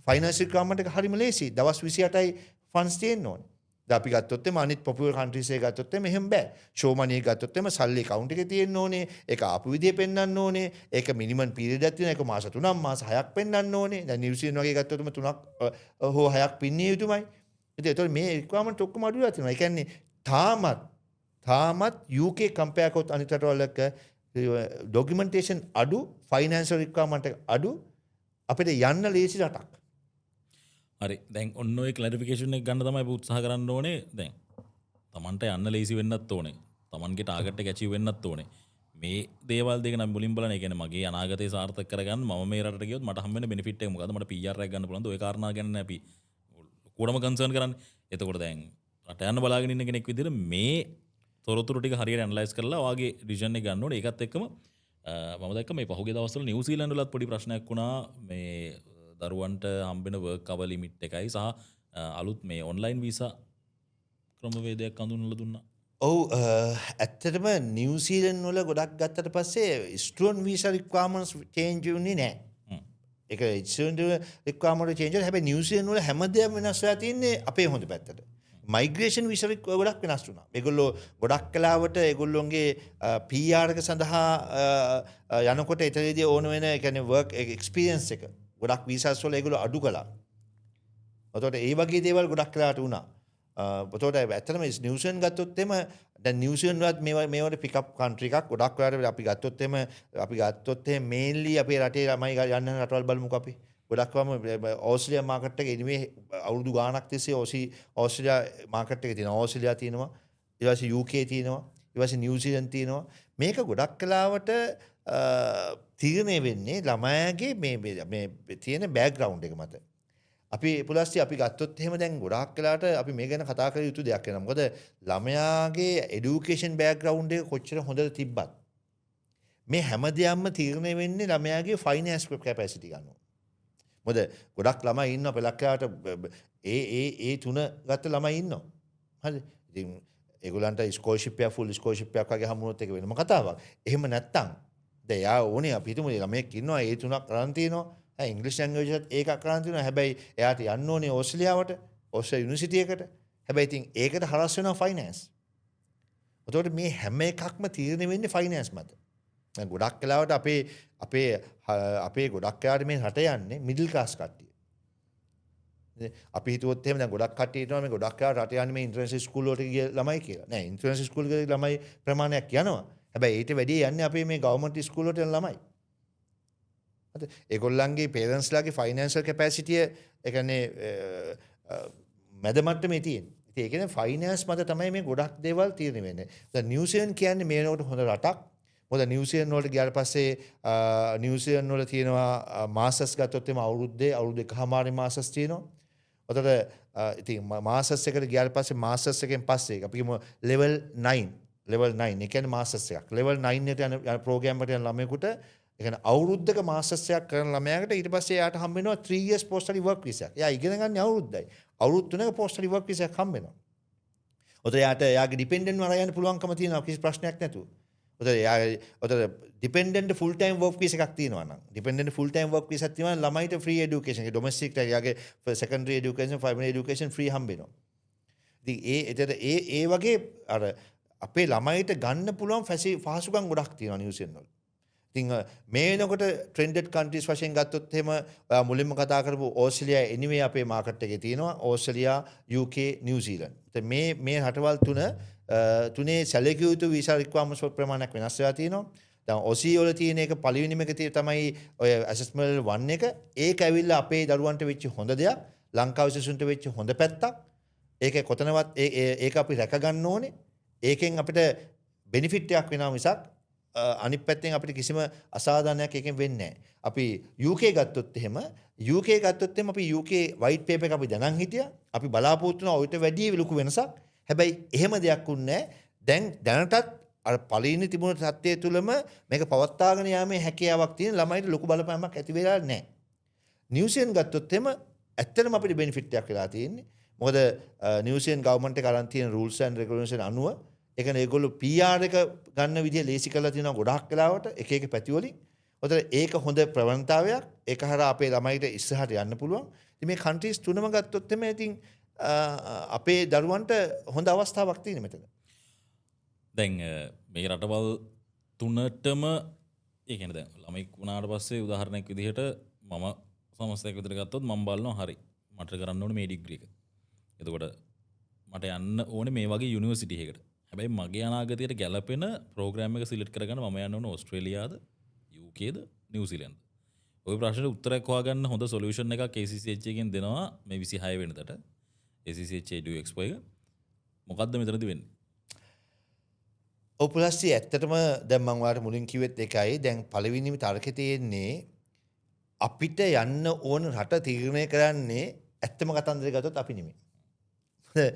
ෆයිනෑන්ස් රික්වයර්මන්ට් එක හරිම ලේසි. දවස් 28යි ෆන්ඩ්ස් තියෙන්න ඕනේ. දැන් අපි ගත්තොත් එimhe අනිත් පොපියුලර් කන්ට්‍රීස් එක ගත්තොත් එimhe එහෙම බෑ. ෂෝ මනි එක ගත්තොත් එimhe සල්ලි ඇකවුන්ට් එකේ තියෙන්න ඕනේ. ඒක ආපු විදිය පෙන්වන්න ඕනේ. ඒක මිනිමම් පීරියඩ් එකක් තියෙනවා. ඒක මාස 3ක් මාස 6ක් පෙන්වන්න ඕනේ. දැන් නිව්සීලන්ත වගේ ගත්තොත් එimhe 3ක් හෝ 6ක් පින්නිය යුතුමයි. ඉතින් ඒතකොට මේ රික්වයර්මන්ට් ඔක්කොම අඩු වෙලා තියෙනවා. ඒ කියන්නේ තාමත් තාමත් UK කම්පෙයාර් කරොත් අනිත් රටවල් එක්ක ඩොකියුමන්ටේෂන් අඩු, ෆයිනෑන්ෂල් රික්වයර්මන්ට් එක අඩු, අපිට යන්න ලේසි රටක්. හරි, දැන් ඔන්න ඔය ක්ලැරිෆිකේෂන් එක ගන්න තමයි අපි උත්සාහ කරන්න ඕනේ. දැන් තමන්ට යන්න ලේසි වෙන්නත් ඕනේ, තමන්ගේ ටාගට් එක ඇචීව් වෙන්නත් ඕනේ. මේ දේවල් දෙක නම් මුලින් බලන්න. ඒ කියන්නේ මගේ අනාගතය සාර්ථක කරගන්න මම මේ රටට ගියොත් මට හම්බ වෙන බෙනිෆිට් එක මොකද්ද, මට PR එකක් ගන්න පුළුවන්ද, ඔය කාරණා ගැන අපි ලොකුවටම කන්සර්න් කරන්නේ. එතකොට දැන් රට යන්න බලාගෙන ඉන්න කෙනෙක් විදිහට මේ තොරතුරු ටික හරියට ඇනලයිස් කරලා ඔයාගේ ඩිසිෂන් එක ගන්න ඕනේ. ඒකත් එක්කම මම දැක්ක මේ පහුගිය දවස්වල නිව්සීලන්ත වලත් පොඩි ප්‍රශ්නයක් වුණා. මේ දරුවන්ට හම්බෙන වර්ක් අවර් ලිමිට් එකයි සහ අලුත් මේ ඔන්ලයින් වීසා ක්‍රමවේදයක් හඳුන්වලා දුන්නා. ඔව්, ඇත්තටම නිව්සීලන්ත වල ගොඩක් ගත්තට පස්සේ ස්ටුඩන්ට් වීසා රික්වයර්මන්ට්ස් චේන්ජ් වුණේ නෑ. ඒක ස්ටුඩන්ට් රික්වයර්මන්ට් චේන්ජ් වුණා. හැබැයි නිව්සීලන්ත වල හැම දෙයක්ම වෙනස් වෙලා තින්නේ අපේ හොඳ පැත්තට. මයිග්‍රේෂන් වීසා ගොඩක් වෙනස් වුණා. ඒගොල්ලෝ ගොඩක් කලාවට ඒගොල්ලොන්ගේ PR එක සඳහා යනකොට එතනදී ඕන වෙන, ඒ කියන්නේ වර්ක් එක්ස්පීරියන්ස් එක ගොඩක් වීසාස් වල ඒගොල්ලෝ අඩු කළා. එතකොට ඒ වගේ දේවල් ගොඩක් කලාවට වුණා. එතකොට ඇත්තටම නිව්සීලන්ත ගත්තොත් එහෙම දැන් නිව්සීලන්ත වලත් මේවට පිකප් කන්ට්‍රි එකක්. ගොඩක් වෙලාවට අපි ගත්තොත් එහෙම මේන්ලි අපේ රටේ ළමයි යන්න යන රටවල් බලමුකෝ අපි. ගොඩක් වම ඕස්ට්‍රේලියා මාකට් එක එනිවේ අවුරුදු ගාණක් තිස්සේ ඕස්ට්‍රේලියා මාකට් එක තියෙනවා. ඕස්ට්‍රේලියා තියෙනවා. ඊට පස්සේ UK තියෙනවා. ඊට පස්සේ නිව්සීලන්ත තියෙනවා. මේක ගොඩක් වෙලාවට තීරණය වෙන්නේ ළමයාගේ මේ මේ මේ තියෙන බෑග්ග්‍රවුන්ඩ් එක මත. අපි පුලස්ටි අපි ගත්තොත් එහෙම දැන් ගොඩාක් වෙලාට අපි මේ ගැන කතා කළ යුතු දෙයක් වෙනවා. මොකද ළමයාගේ එඩියුකේෂන් බෑග්ග්‍රවුන්ඩ් එක කොච්චර හොඳද තිබ්බත් මේ හැම දෙයක්ම තීරණය වෙන්නේ ළමයාගේ ෆයිනෑන්ස් කැපැසිටි ගන්නවා. මොකද ගොඩක් ළමයි ඉන්නවා පෙලක් වෙලාට ඒ ඒ ඒ තුන ගත්ත ළමයි ඉන්නවා. හරි. ඉතින් ඒගොල්ලන්ට ස්කෝලර්ෂිප් එකක්, ෆුල් ස්කෝලර්ෂිප් එකක් වගේ හම්බුනොත් ඒක වෙනම කතාවක්. එහෙම නැත්තම් දැන් එයා ඕනේ, අපි හිතමු ළමයෙක් ඉන්නවා ඒ තුනක් අරන් තිනවා. ඈ ඉංග්‍රීසි ලැන්ග්වේජ් එකත් ඒකක් අරන් තිනවා. හැබැයි එයාට යන්න ඕනේ ඕස්ට්‍රේලියාවට, ඕස්ට්‍රේලියා යුනිවර්සිටි එකට. හැබැයි ඉතින් ඒකට හරස් වෙනවා ෆයිනෑන්ස්. එතකොට මේ හැම එකක්ම තීරණය වෙන්නේ ෆයිනෑන්ස් මත. දැන් ගොඩක් වෙලාවට අපේ අපේ අපේ ගොඩක් වෙලාවට මේ රට යන්නේ මිඩල් ක්ලාස් කට්ටිය. අපි හිතුවොත් එහෙම දැන් ගොඩක් කට්ටිය හිතනවා මේ ගොඩක් වෙලාවට රට යන්නේ මේ ඉන්ටර්නැෂනල් ස්කූල් වලට ගිය ළමයි කියලා. නෑ, ඉන්ටර්නැෂනල් ස්කූල් වල ළමයි ප්‍රමාණයක් යනවා. හැබැයි ඊට වැඩිය යන්නේ අපේ මේ ගවර්න්මන්ට් ස්කූල් වලට යන ළමයි. හරි. ඒගොල්ලන්ගේ පේරන්ට්ස්ලාගේ ෆයිනෑන්ෂල් කැපැසිටිය ඒ කියන්නේ මැද මට්ටමේ තියෙන. ඉතින් ඒ කියන්නේ ෆයිනෑන්ස් මත තමයි මේ ගොඩක් දේවල් තීරණය වෙන්නේ. දැන් නිව්සීලන්ත කියන්නේ මේ වෙනකොට හොඳ රටක්. මොකද නිව්සීලන්ත වලට ගියාට පස්සේ නිව්සීලන්ත වල තියෙනවා මාස්ටර්ස් ගත්තොත් එimhe අවුරුද්දේ අවුරුදු එකහමාරේ මාස්ටර්ස් තියෙනවා. ඔතන ඉතින් මාස්ටර්ස් එකට ගියාට පස්සේ මාස්ටර්ස් එකෙන් පස්සේ අපි කියමු ලෙවල් 9, ලෙවල් 9, ඒ කියන්නේ මාස්ටර්ස් එකක්. ලෙවල් 9 එකට යන යන ප්‍රෝග්‍රෑම් එකට යන ළමයෙකුට, ඒ කියන්නේ අවුරුද්දක මාස්ටර්ස් එකක් කරන ළමයාට ඊට පස්සේ එයාට හම්බ වෙනවා 3 years post study work visa එකක්. එයා ඉගෙන ගන්න අවුරුද්දයි. අවුරුදු 3ක post study work visa එකක් හම්බ වෙනවා. ඔතන එයාට එයාගේ ඩිපෙන්ඩන්ට් වර යන්න පුළුවන්කම තියෙනවා කිසි ප්‍රශ්නයක් නැතුව. ඔතන එයා ඔතන dependent full time work visa එකක් තියෙනවා නම්, dependent full time work visa එකක් තියෙනවා නම් ළමයිට ෆ්‍රී එඩියුකේෂන් එක, ඩොමෙස්ටික් එයාගේ secondary education, primary education free හම්බ වෙනවා. ඉතින් ඒ එතන ඒ ඒ වගේ අර අපේ ළමයිට ගන්න පුළුවන් පහසුකම් ගොඩක් තියෙනවා නිව්සීලන්ත වල. ඉතින් මේ වෙනකොට ට්‍රෙන්ඩඩ් කන්ට්‍රීස් වශයෙන් ගත්තොත් එහෙම ඔයා මුලින්ම කතා කරපු ඕස්ට්‍රේලියා එනිවේ අපේ මාකට් එකේ තියෙනවා. Australia, UK, New Zealand. ඉතින් මේ මේ රටවල් තුනේ සැලකිය යුතු වීසා රික්වයර්මන්ට්ස් වල ප්‍රමාණයක් වෙනස් වෙලා තියෙනවා. දැන් ඔසී වල තියෙන එක පළවෙනිම එක තමයි ඔය ඇසෙස්මන්ට් 1 එක. ඒක ඇවිල්ලා අපේ දරුවන්ට වෙච්ච හොඳ දෙයක්. ලංකාවේ සිසුන්ට වෙච්ච හොඳ පැත්තක්. ඒක කොතනවත් ඒක අපි රැක ගන්න ඕනේ. ඒකෙන් අපිට බෙනිෆිට් එකක් වෙනවා මිසක් අනිත් පැත්තෙන් අපිට කිසිම අසාධාරණයක් ඒකෙන් වෙන්නේ නැහැ. අපි UK ගත්තොත් එහෙම UK ගත්තොත් එහෙම අපි UK white paper එක අපි දැනන් හිටියා. අපි බලාපොරොත්තු වුණා ඔයිට වැඩි ලොකු වෙනසක්. හැබැයි එහෙම දෙයක් වුණේ නැහැ. දැන් දැනටත් අර පළවෙනි තිබුණ තත්ත්වය තුලම මේක පවත්වාගෙන යාමේ හැකියාවක් තියෙන ළමයිට ලොකු බලපෑමක් ඇති වෙලා නැහැ. නිව්සීලන්ත ගත්තොත් එහෙම ඇත්තටම අපිට බෙනිෆිට් එකක් වෙලා තියෙන්නේ. මොකද නිව්සීලන්ත ගවර්න්මන්ට් එක අරන් තියෙන රූල්ස් ඇන්ඩ් රෙගියුලේෂන් අනුව ඒ කියන්නේ ඒගොල්ලෝ PR එක ගන්න විදිය ලේසි කරලා තියෙනවා ගොඩාක් වෙලාවට එක එක පැති වලින්. ඔතන ඒක හොඳ ප්‍රවණතාවයක්. ඒක හරහා අපේ ළමයිට ඉස්සරහට යන්න පුළුවන්. ඉතින් මේ කන්ට්‍රීස් තුනම ගත්තොත් එimhe ඉතින් අපේ දරුවන්ට හොඳ අවස්ථාවක් තියෙන මෙතන. දැන් මේ රටවල් තුනටම ඒ කියන්නේ දැන් ළමෙක් වුණාට පස්සේ උදාහරණයක් විදිහට මම සමස්තයක් විතර ගත්තොත් මම බලනවා හරි මට කරන්න ඕනේ මේ ඩිග්‍රී එක. එතකොට මට යන්න ඕනේ මේ වගේ යුනිවර්සිටි එකකට. හැබැයි මගේ අනාගතයට ගැලපෙන ප්‍රෝග්‍රෑම් එක සිලෙක්ට් කරගන්න මම යන්න ඕනේ ඕස්ට්‍රේලියාද, UKද, නිව්සීලන්තද. ඔය ප්‍රශ්නෙට උත්තරයක් හොයාගන්න හොඳ සොලියුෂන් එකක් ACCHE එකෙන් දෙනවා මේ 26 වෙනිදාට. ACCHE Edu Expo එක. මොකද්ද මෙතනදි වෙන්නේ? ඔව් පුලස්සි, ඇත්තටම දැන් මං ඔයාලට මුලින් කිව්වෙත් ඒකයි. දැන් පළවෙනිම තර්කේ තියෙන්නේ අපිට යන්න ඕන රට තීරණය කරන්නේ ඇත්තම කතන්දරය ගත්තොත් අපි නෙමෙයි. ඒ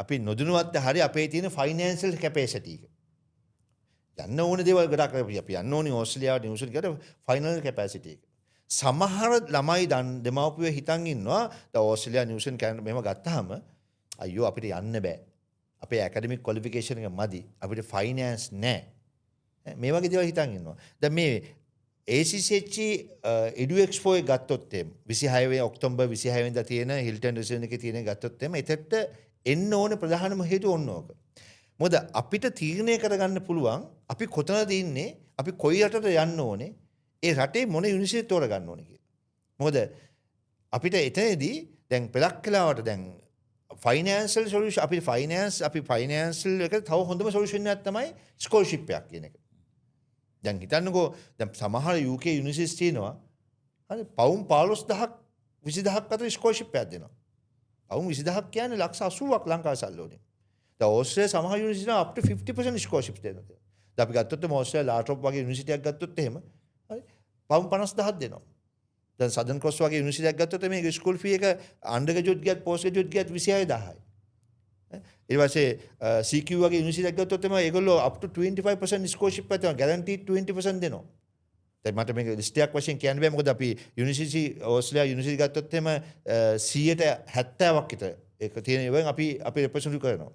අපි නොදැනුවත් හරි අපේ තියෙන ෆයිනෑන්ෂල් කැපැසිටි එක. යන්න ඕන දේවල් ගොඩක් අපි යන්න ඕනි ඕස්ට්‍රේලියාවට, නිව්සීලන්ත කියලා ෆයිනල් කැපැසිටි එක. සමහර ළමයි දන් දෙමව්පියෝ හිතන් ඉන්නවා දැන් ඕස්ට්‍රේලියා, නිව්සීලන්ත, කැනඩා මෙහෙම ගත්තාම අයියෝ අපිට යන්න බෑ. අපේ ඇකඩමික් ක්වොලිෆිකේෂන් එක මදි. අපිට ෆයිනෑන්ස් නෑ. මේ වගේ දේවල් හිතන් ඉන්නවා. දැන් මේ ACCHE Edu Expo එක ගත්තොත් එහෙම 26 වෙනි ඔක්තෝබර් 26 වෙනිදා තියෙන හිල්ටන් රෙසිඩන්ස් එකේ තියෙන ගත්තොත් එහෙම එතෙන්ට එන්න ඕන ප්‍රධානම හේතුව ඔන්න ඕක. මොකද අපිට තීරණය කරගන්න පුළුවන් අපි කොතනද ඉන්නේ, අපි කොයි රටට යන්න ඕනේ, ඒ රටේ මොන යුනිවර්සිටි තෝරගන්න ඕනේ කියලා. මොකද අපිට එතනදී දැන් පෙලක් වෙලාවට දැන් ෆයිනෑන්ෂල් සොලියුෂන් අපි ෆයිනෑන්ස් අපි ෆයිනෑන්ෂල් එක තව හොඳම සොලියුෂන් එකක් තමයි ස්කෝලර්ෂිප් එකක් කියන එක. දැන් හිතන්නකෝ, දැන් සමහර UK universities තියෙනවා හරි පවුම් 15,000ක් 20,000ක් අතර ස්කෝලර්ෂිප් එකක් දෙනවා. පවුම් 20,000ක් කියන්නේ ලක්ෂ 80ක් ලංකාවේ සල්ලි වලින්. දැන් ඕස්ට්‍රේලියා සමහර යුනිවර්සිටි වල up to 50% scholarship දෙනවා. දැන් අපි ගත්තොත් එම ඕස්ට්‍රේලියා ලාට්‍රොබ් වගේ යුනිවර්සිටි එකක් ගත්තොත් එහෙම හරි පවුම් 50,000ක් දෙනවා. දැන් සදර්න් ක්‍රොස් වගේ යුනිවර්සිටි එකක් ගත්තොත් මේක ස්කූල් ෆී එක අන්ඩර් ග්‍රැජුවේට් ගියත් පෝස්ට් ග්‍රැජුවේට් ගියත් 26,000යි. ඊට පස්සේ CQ වගේ යුනිවර්සිටි එකක් ගත්තොත් එම ඒගොල්ලෝ up to 25% scholarship එකක් දෙනවා, ගැරන්ටි 20% දෙනවා. දැන් මට මේක ලිස්ට් එකක් වශයෙන් කියන්න බෑ, මොකද අපි යුනිවර්සිටි ඕස්ට්‍රේලියා යුනිවර්සිටි ගත්තොත් එහෙම 70ක් විතර ඒක තියෙන ඒවායින් අපි අපි රෙප්‍රසන්ට් කරනවා.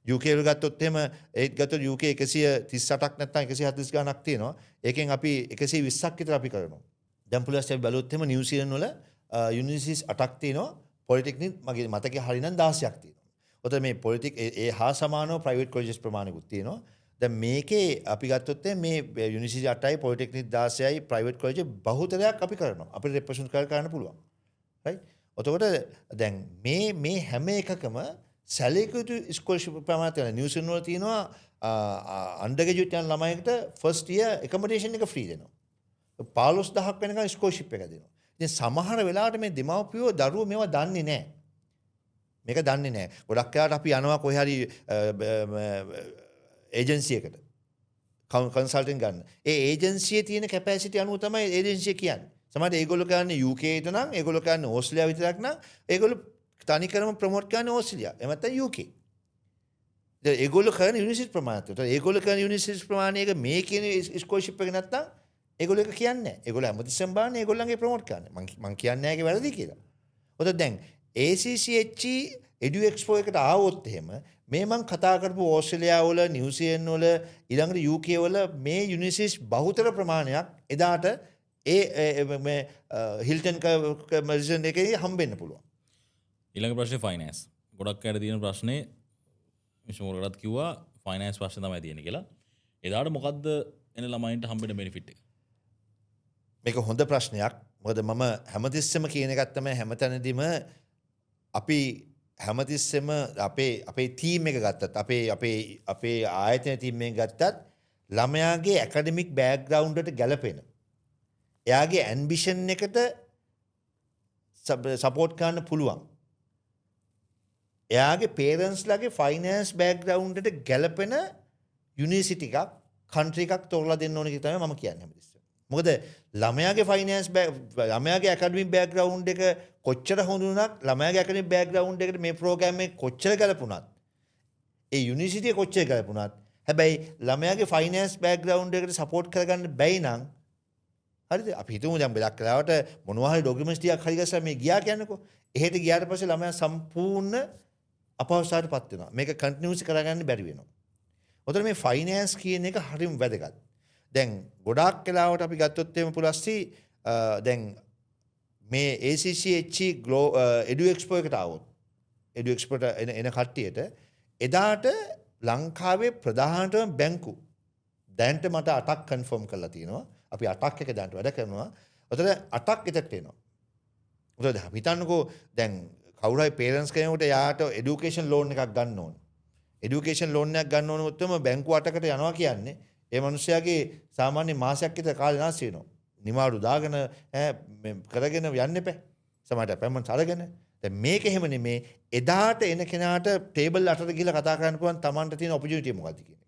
UK වල ගත්තොත් එහෙම ඒත් ගත්තොත් UK 138ක් නැත්නම් 140 ගාණක් තියෙනවා. ඒකෙන් අපි 120ක් විතර අපි කරනවා. දැන් පුළුවන් අපි බැලුවොත් එහෙම නිව්සීලන්ත වල යුනිවර්සිටිස් 8ක් තියෙනවා. පොලිටෙක්නික් මගේ මතකේ හරිනම් 16ක් තියෙනවා. ඔතන මේ පොලිටික් ඒ හා සමානව ප්‍රයිවට් කොලෙජස් ප්‍රමාණිකුත් තියෙනවා. දැන් මේකේ අපි ගත්තොත් මේ යුනිවර්සිටි 8යි පොලිටෙක්නික් 16යි ප්‍රයිවට් කොලෙජ් බහුතරයක් අපි කරනවා. අපිට රෙප්‍රසන්ට් කරන්න පුළුවන්. රයිට්? එතකොට දැන් මේ මේ හැම එකකම සැලකිය යුතු ස්කෝලර්ෂිප් ප්‍රමාණයක් තියෙනවා. නිව්සීලන්ත වල තියෙනවා අන්ඩර් ග්‍රැජුවේට් යන ළමයෙකුට ෆස්ට් ඉයර් ඇකොමඩේෂන් එක ෆ්‍රී දෙනවා. 15,000ක් වෙනකන් ස්කෝලර්ෂිප් එක දෙනවා. ඉතින් සමහර වෙලාවට මේ දෙමව්පියෝ දරුවෝ මේවා දන්නේ නැහැ. මේක දන්නේ නැහැ. ගොඩක් වෙලාවට අපි යනවා කොහේ හරි ඒජන්සි එකට කන්සල්ටින් ගන්න. ඒ ඒජන්සියේ තියෙන කැපැසිටි අනුව තමයි ඒජන්සිය කියන්නේ. සමහරවිට ඒගොල්ලෝ කියන්නේ UK ට නම්, ඒගොල්ලෝ කියන්නේ ඕස්ට්‍රේලියාව විතරක් නම්, ඒගොල්ලෝ තනිකරම ප්‍රොමෝට් කරන්නේ ඕස්ට්‍රේලියා. එහෙම නැත්නම් UK. දැන් ඒගොල්ලෝ කරන යුනිවර්සිටි ප්‍රමාණයත්. ඒතකොට ඒගොල්ලෝ කරන යුනිවර්සිටි ප්‍රමාණයක මේ කියන ස්කෝලර්ෂිප් එක නැත්නම් ඒගොල්ලෝ ඒක කියන්නේ නැහැ. ඒගොල්ලෝ හැමතිස්සෙම බලන්නේ ඒගොල්ලන්ගේ ප්‍රොමෝට් කරන්නේ. මං මං කියන්නේ නැහැ ඒක වැරදි කියලා. ඔතන දැන් ACCHE Edu Expo එකට ආවොත් එහෙම මේ මං කතා කරපු ඕස්ට්‍රේලියාව වල, නිව්සීලන්ත වල, ඊළඟට UK වල මේ යුනිවර්සිටිස් බහුතර ප්‍රමාණයක් එදාට ඒ මේ හිල්ටන් මැරිසන් එකේ හම්බෙන්න පුළුවන්. ඊළඟ ප්‍රශ්නේ ෆයිනෑන්ස්. ගොඩක් අයට තියෙන ප්‍රශ්නේ මිස්ටර් මොරගටත් කිව්වා ෆයිනෑන්ස් ප්‍රශ්නේ තමයි තියෙන්නේ කියලා. එදාට මොකද්ද එන ළමයින්ට හම්බෙන බෙනිෆිට් එක? මේක හොඳ ප්‍රශ්නයක්. මොකද මම හැමතිස්සෙම කියන එකක් තමයි හැමතැනදීම අපි හැමතිස්සෙම අපේ අපේ තීම් එක ගත්තත් අපේ අපේ අපේ ආයතන තීම් එක ගත්තත් ළමයාගේ ඇකඩමික් බෑග්ග්‍රවුන්ඩ් එකට ගැලපෙන එයාගේ ඇම්බිෂන් එකට සපෝට් කරන්න පුළුවන් එයාගේ පේරන්ට්ස්ලාගේ ෆයිනෑන්ස් බෑග්ග්‍රවුන්ඩ් එකට ගැලපෙන යුනිවර්සිටි එකක් කන්ට්‍රි එකක් තෝරලා දෙන්න ඕන කියලා තමයි මම කියන්නේ හැමතිස්සෙම. මොකද ළමයාගේ ෆයිනෑන්ස් ළමයාගේ ඇකඩමික් බෑග්ග්‍රවුන්ඩ් එක කොච්චර හොඳ වුණත්, ළමයාගේ ඇකඩමික් බෑග්ග්‍රවුන්ඩ් එකට මේ ප්‍රෝග්‍රෑම් එක කොච්චර ගැලපුණත්, ඒ යුනිවර්සිටි එක කොච්චර ගැලපුණත්, හැබැයි ළමයාගේ ෆයිනෑන්ස් බෑග්ග්‍රවුන්ඩ් එකට සපෝට් කරගන්න බැයි නම්, හරිද, අපි හිතමු දැන් බෙලක් වෙලාවට මොනවා හරි ඩොකියුමන්ට්ස් ටිකක් හරි ගස්සලා මේ ගියා කියන්නකෝ. එහෙට ගියාට පස්සේ ළමයා සම්පූර්ණ අපහසුතාවයට පත් වෙනවා. මේක කන්ටිනියුස් කරගන්න බැරි වෙනවා. ඔතන මේ ෆයිනෑන්ස් කියන එක හරිම වැදගත්. දැන් ගොඩාක් වෙලාවට අපි ගත්තොත් එහෙම පුලස්සි, දැන් මේ ACCHE Edu Expo එකට ආවොත්, Edu Expo එකට එන එන කට්ටියට එදාට ලංකාවේ ප්‍රධානතම බැංකු දැන්ට මට 8ක් කන්ෆර්ම් කරලා තියෙනවා. අපි 8ක් එක දැන්ට වැඩ කරනවා. ඔතන 8ක් එතට එනවා. ඔතන දැන් හිතන්නකෝ, දැන් කවුරු හරි පේරන්ට්ස් කෙනෙකුට යාට එඩියුකේෂන් ලෝන් එකක් ගන්න ඕන. එඩියුකේෂන් ලෝන් එකක් ගන්න ඕන උත්තම බැංකු 8කට යනවා කියන්නේ ඒ මනුස්සයාගේ සාමාන්‍ය මාසයක් විතර කාලේ නාස්ති වෙනවා. නිවාඩු දාගෙන ඈ කරගෙන යන්න එපා. සමහරට අපොයින්ට්මන්ට්ස් අරගෙන. දැන් මේක එහෙම නෙමේ. එදාට එන කෙනාට ටේබල් අටට ගිහලා කතා කරන්න පුළුවන් තමන්ට තියෙන ඔපචුනිටි මොකක්ද කියන එක.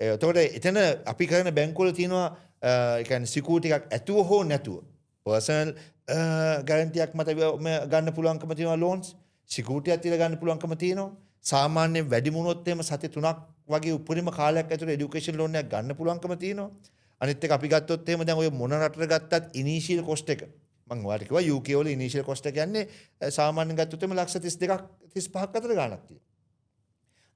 එතකොට එතන අපි කරන බැංකුවල තියෙනවා, ඒ කියන්නේ සිකියුරිටි එකක් ඇතුව හෝ නැතුව පර්සනල් ගැරන්ටියක් මත ගන්න පුළුවන්කම තියෙනවා. ලෝන්ස් සිකියුරිටි එකක් තියලා ගන්න පුළුවන්කම තියෙනවා. සාමාන්‍යයෙන් වැඩි වුණොත් එහෙම සති 3ක් වගේ උපරිම කාලයක් ඇතුළත එඩියුකේෂන් ලෝන් එකක් ගන්න පුළුවන්කම තියෙනවා. අනිත් එක අපි ගත්තොත් එහෙම, දැන් ඔය මොන රටට ගත්තත් ඉනිෂියල් කොස්ට් එක, මං ඔයාලට කිව්වා, UK වල ඉනිෂියල් කොස්ට් එක යන්නේ සාමාන්‍යයෙන් ගත්තොත් එහෙම ලක්ෂ 32ක් 35ක් අතර ගාණක් තියෙනවා.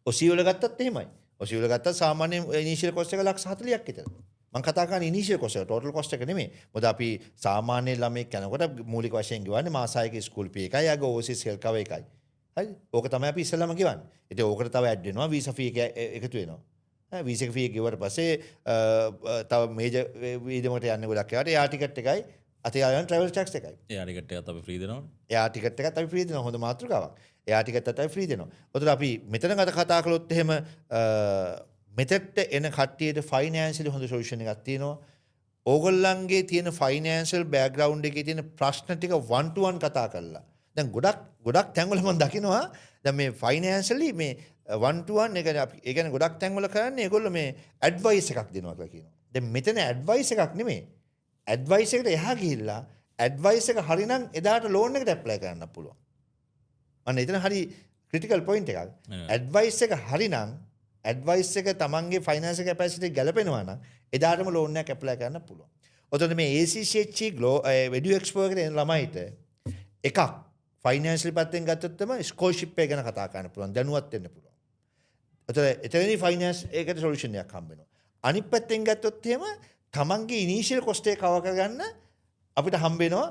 ඔසී වල ගත්තත් එහෙමයි. ඔසී වල ගත්තත් සාමාන්‍යයෙන් ඉනිෂියල් කොස්ට් එක ලක්ෂ 40ක් විතර. මං කතා කරන්නේ ඉනිෂියල් කොස්ට් එක, ටෝටල් කොස්ට් එක නෙමෙයි. මොකද අපි සාමාන්‍ය ළමයෙක් යනකොට මූලික වශයෙන් ගෙවන්නේ මාස 6ක ස්කූල් ෆී එකයි, එයාගේ ඕවර්සීස් හෙල්ත් කවර් එකයි. හරි? ඕක තමයි අපි ඉස්සෙල්ලාම ගෙවන්නේ. ඉතින් ඕකට තව ඇඩ් වෙනවා, වීසා ෆී එක එකතු වෙනවා. ඈ වීසා ෆී එක ගෙවුවට පස්සේ තව මේජර් වියදමකට යන්නේ ගොඩක් ඒවාට එයාර් ටිකට් එකයි, අතේ යන ට්‍රැවල් ටැක්ස් එකයි. එයාර් ටිකට් එකත් අපි ෆ්‍රී දෙනවනේ. එයාර් ටිකට් එකත් අපි ෆ්‍රී දෙනවා. හොඳ මාතෘකාවක්. එයාර් ටිකට් එකත් අපි ෆ්‍රී දෙනවා. ඔතන අපි මෙතන ගත කතා කළොත් එහෙම, මෙතෙක්ට එන කට්ටියට ෆයිනෑන්ෂියලි හොඳ සොලියුෂන් එකක් තියෙනවා. ඕගොල්ලන්ගේ තියෙන ෆයිනෑන්ෂල් බෑග්ග්‍රවුන්ඩ් එකේ තියෙන ප්‍රශ්න ටික වන් ටු වන් කතා කරලා. දැන් ගොඩක් ගොඩක් තැන්වල මම දකිනවා දැන් මේ ෆයිනෑන්ෂියලි මේ වන් ටු වන්, ඒ කියන්නේ අපි, ඒ කියන්නේ ගොඩක් තැන්වල කරන්නේ ඒගොල්ලෝ මේ ඇඩ්වයිස් එකක් දෙනවා කියලා කියනවා. දැන් මෙතන ඇඩ්වයිස් එකක් නෙමෙයි. ඇඩ්වයිස් එකට එහා ගිහිල්ලා ඇඩ්වයිස් එක හරිනම් එදාට ලෝන් එකට ඇප්ලයි කරන්න පුළුවන්. අන්න එතන හරි ක්‍රිටිකල් පොයින්ට් එකක්. ඇඩ්වයිස් එක හරිනම්, ඇඩ්වයිස් එක තමන්ගේ ෆයිනෑන්ෂල් කැපැසිටි එක ගැලපෙනවා නම් එදාටම ලෝන් එකක් ඇප්ලයි කරන්න පුළුවන්. ඔතන මේ ACCHE ග්ලෝ එඩියු එක්ස්පෝ එකට එන ළමයිට එකක් ෆයිනෑන්ෂල් පැත්තෙන් ගත්තොත් තමයි ස්කෝලර්ෂිප් එක ගැන කතා කරන්න පුළුවන්, දැනුවත් වෙන්න පුළුවන්. ඔතන එතනදී ෆයිනෑන්ස් ඒකට සොලියුෂන් එකක් හම්බ වෙනවා. අනිත් පැත්තෙන් ගත්තොත් එහෙම තමන්ගේ ඉනිෂියල් කොස්ට් එක කවර් කරගන්න අපිට හම්බ වෙනවා,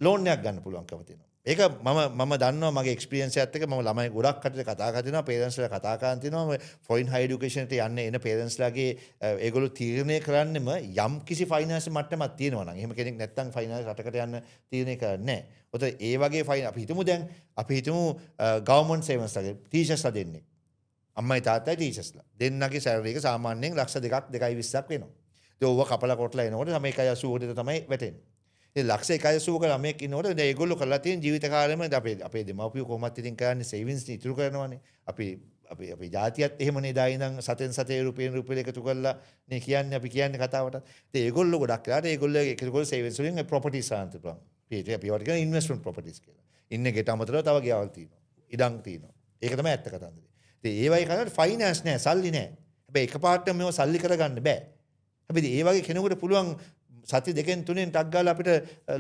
ලෝන් එකක් ගන්න පුළුවන්කම තියෙනවා. ඒක මම මම දන්නවා මගේ එක්ස්පීරියන්ස් එකත් එක්ක. මම ළමයි ගොඩක් කටට කතා කරලා තිනවා, පේරන්ට්ස්ලා කතා කරන් තිනවා. ෆොරින් හයි එඩියුකේෂන් එකට යන්න එන පේරන්ට්ස්ලාගේ ඒගොල්ලෝ තීරණය කරන්නෙම යම් කිසි ෆයිනෑන්ස් මට්ටමක් තියෙනවා නම්. එහෙම කෙනෙක් නැත්තම් ෆයිනෑන්ස් රටකට යන්න තීරණය කරන්නේ නැහැ. ඔතන ඒ වගේ ෆයින් අපි හිතමු, දැන් අපි හිතමු ගවර්න්මන්ට් සර්වන්ට්ස්ලාගේ ටීචර්ස්ලා දෙන්නෙක්. අම්මයි තාත්තයි ටීචර්ස්ලා. දෙන්නගේ සැලරි එක සාමාන්‍යයෙන් ලක්ෂ 2ක් 2.20ක් වෙනවා. ඉතින් ඕව කපලා කොටලා එනකොට තමයි 1.80කට තමයි වැටෙන්නේ. ඉතින් ලක්ෂ 1.80ක ළමයෙක් ඉන්නකොට දැන් ඒගොල්ලෝ කරලා තියෙන ජීවිත කාලෙම අපේ අපේ දෙමව්පියෝ කොහොමත් ඉතින් කරන්නේ සේවින්ග්ස් ඉතුරු කරනවානේ. අපි අපි අපි ජාතියත් එහෙමනේ, එදා ඉඳන් සතෙන් සතේ රුපියල් රුපියල් එකතු කරලා නේ කියන්නේ, අපි කියන්නේ කතාවට. ඉතින් ඒගොල්ලෝ ගොඩක් වෙලාට ඒගොල්ලෝ එකතු කරලා සේවින්ග්ස් වලින් ප්‍රොපර්ටිස් ගන්න පුළුවන්. අපි ඒවට කියන ඉන්වෙස්ට්මන්ට් ප්‍රොපර්ටිස් කියලා. ඉන්න ගෙට අමතරව තව ගෙවල් තියෙනවා. ඉඩම් තියෙනවා. ඒක තමයි ඇත්ත කතන්දරේ. ඉතින් ඒ වගේ කරලා ෆයිනෑන්ස් නෑ, සල්ලි නෑ. හැබැයි එකපාරටම මේව සල්ලි කරගන්න බෑ. හැබැයි ඒ වගේ කෙනෙකුට පුළුවන් සති 2න් 3න් ටක් ගාලා අපිට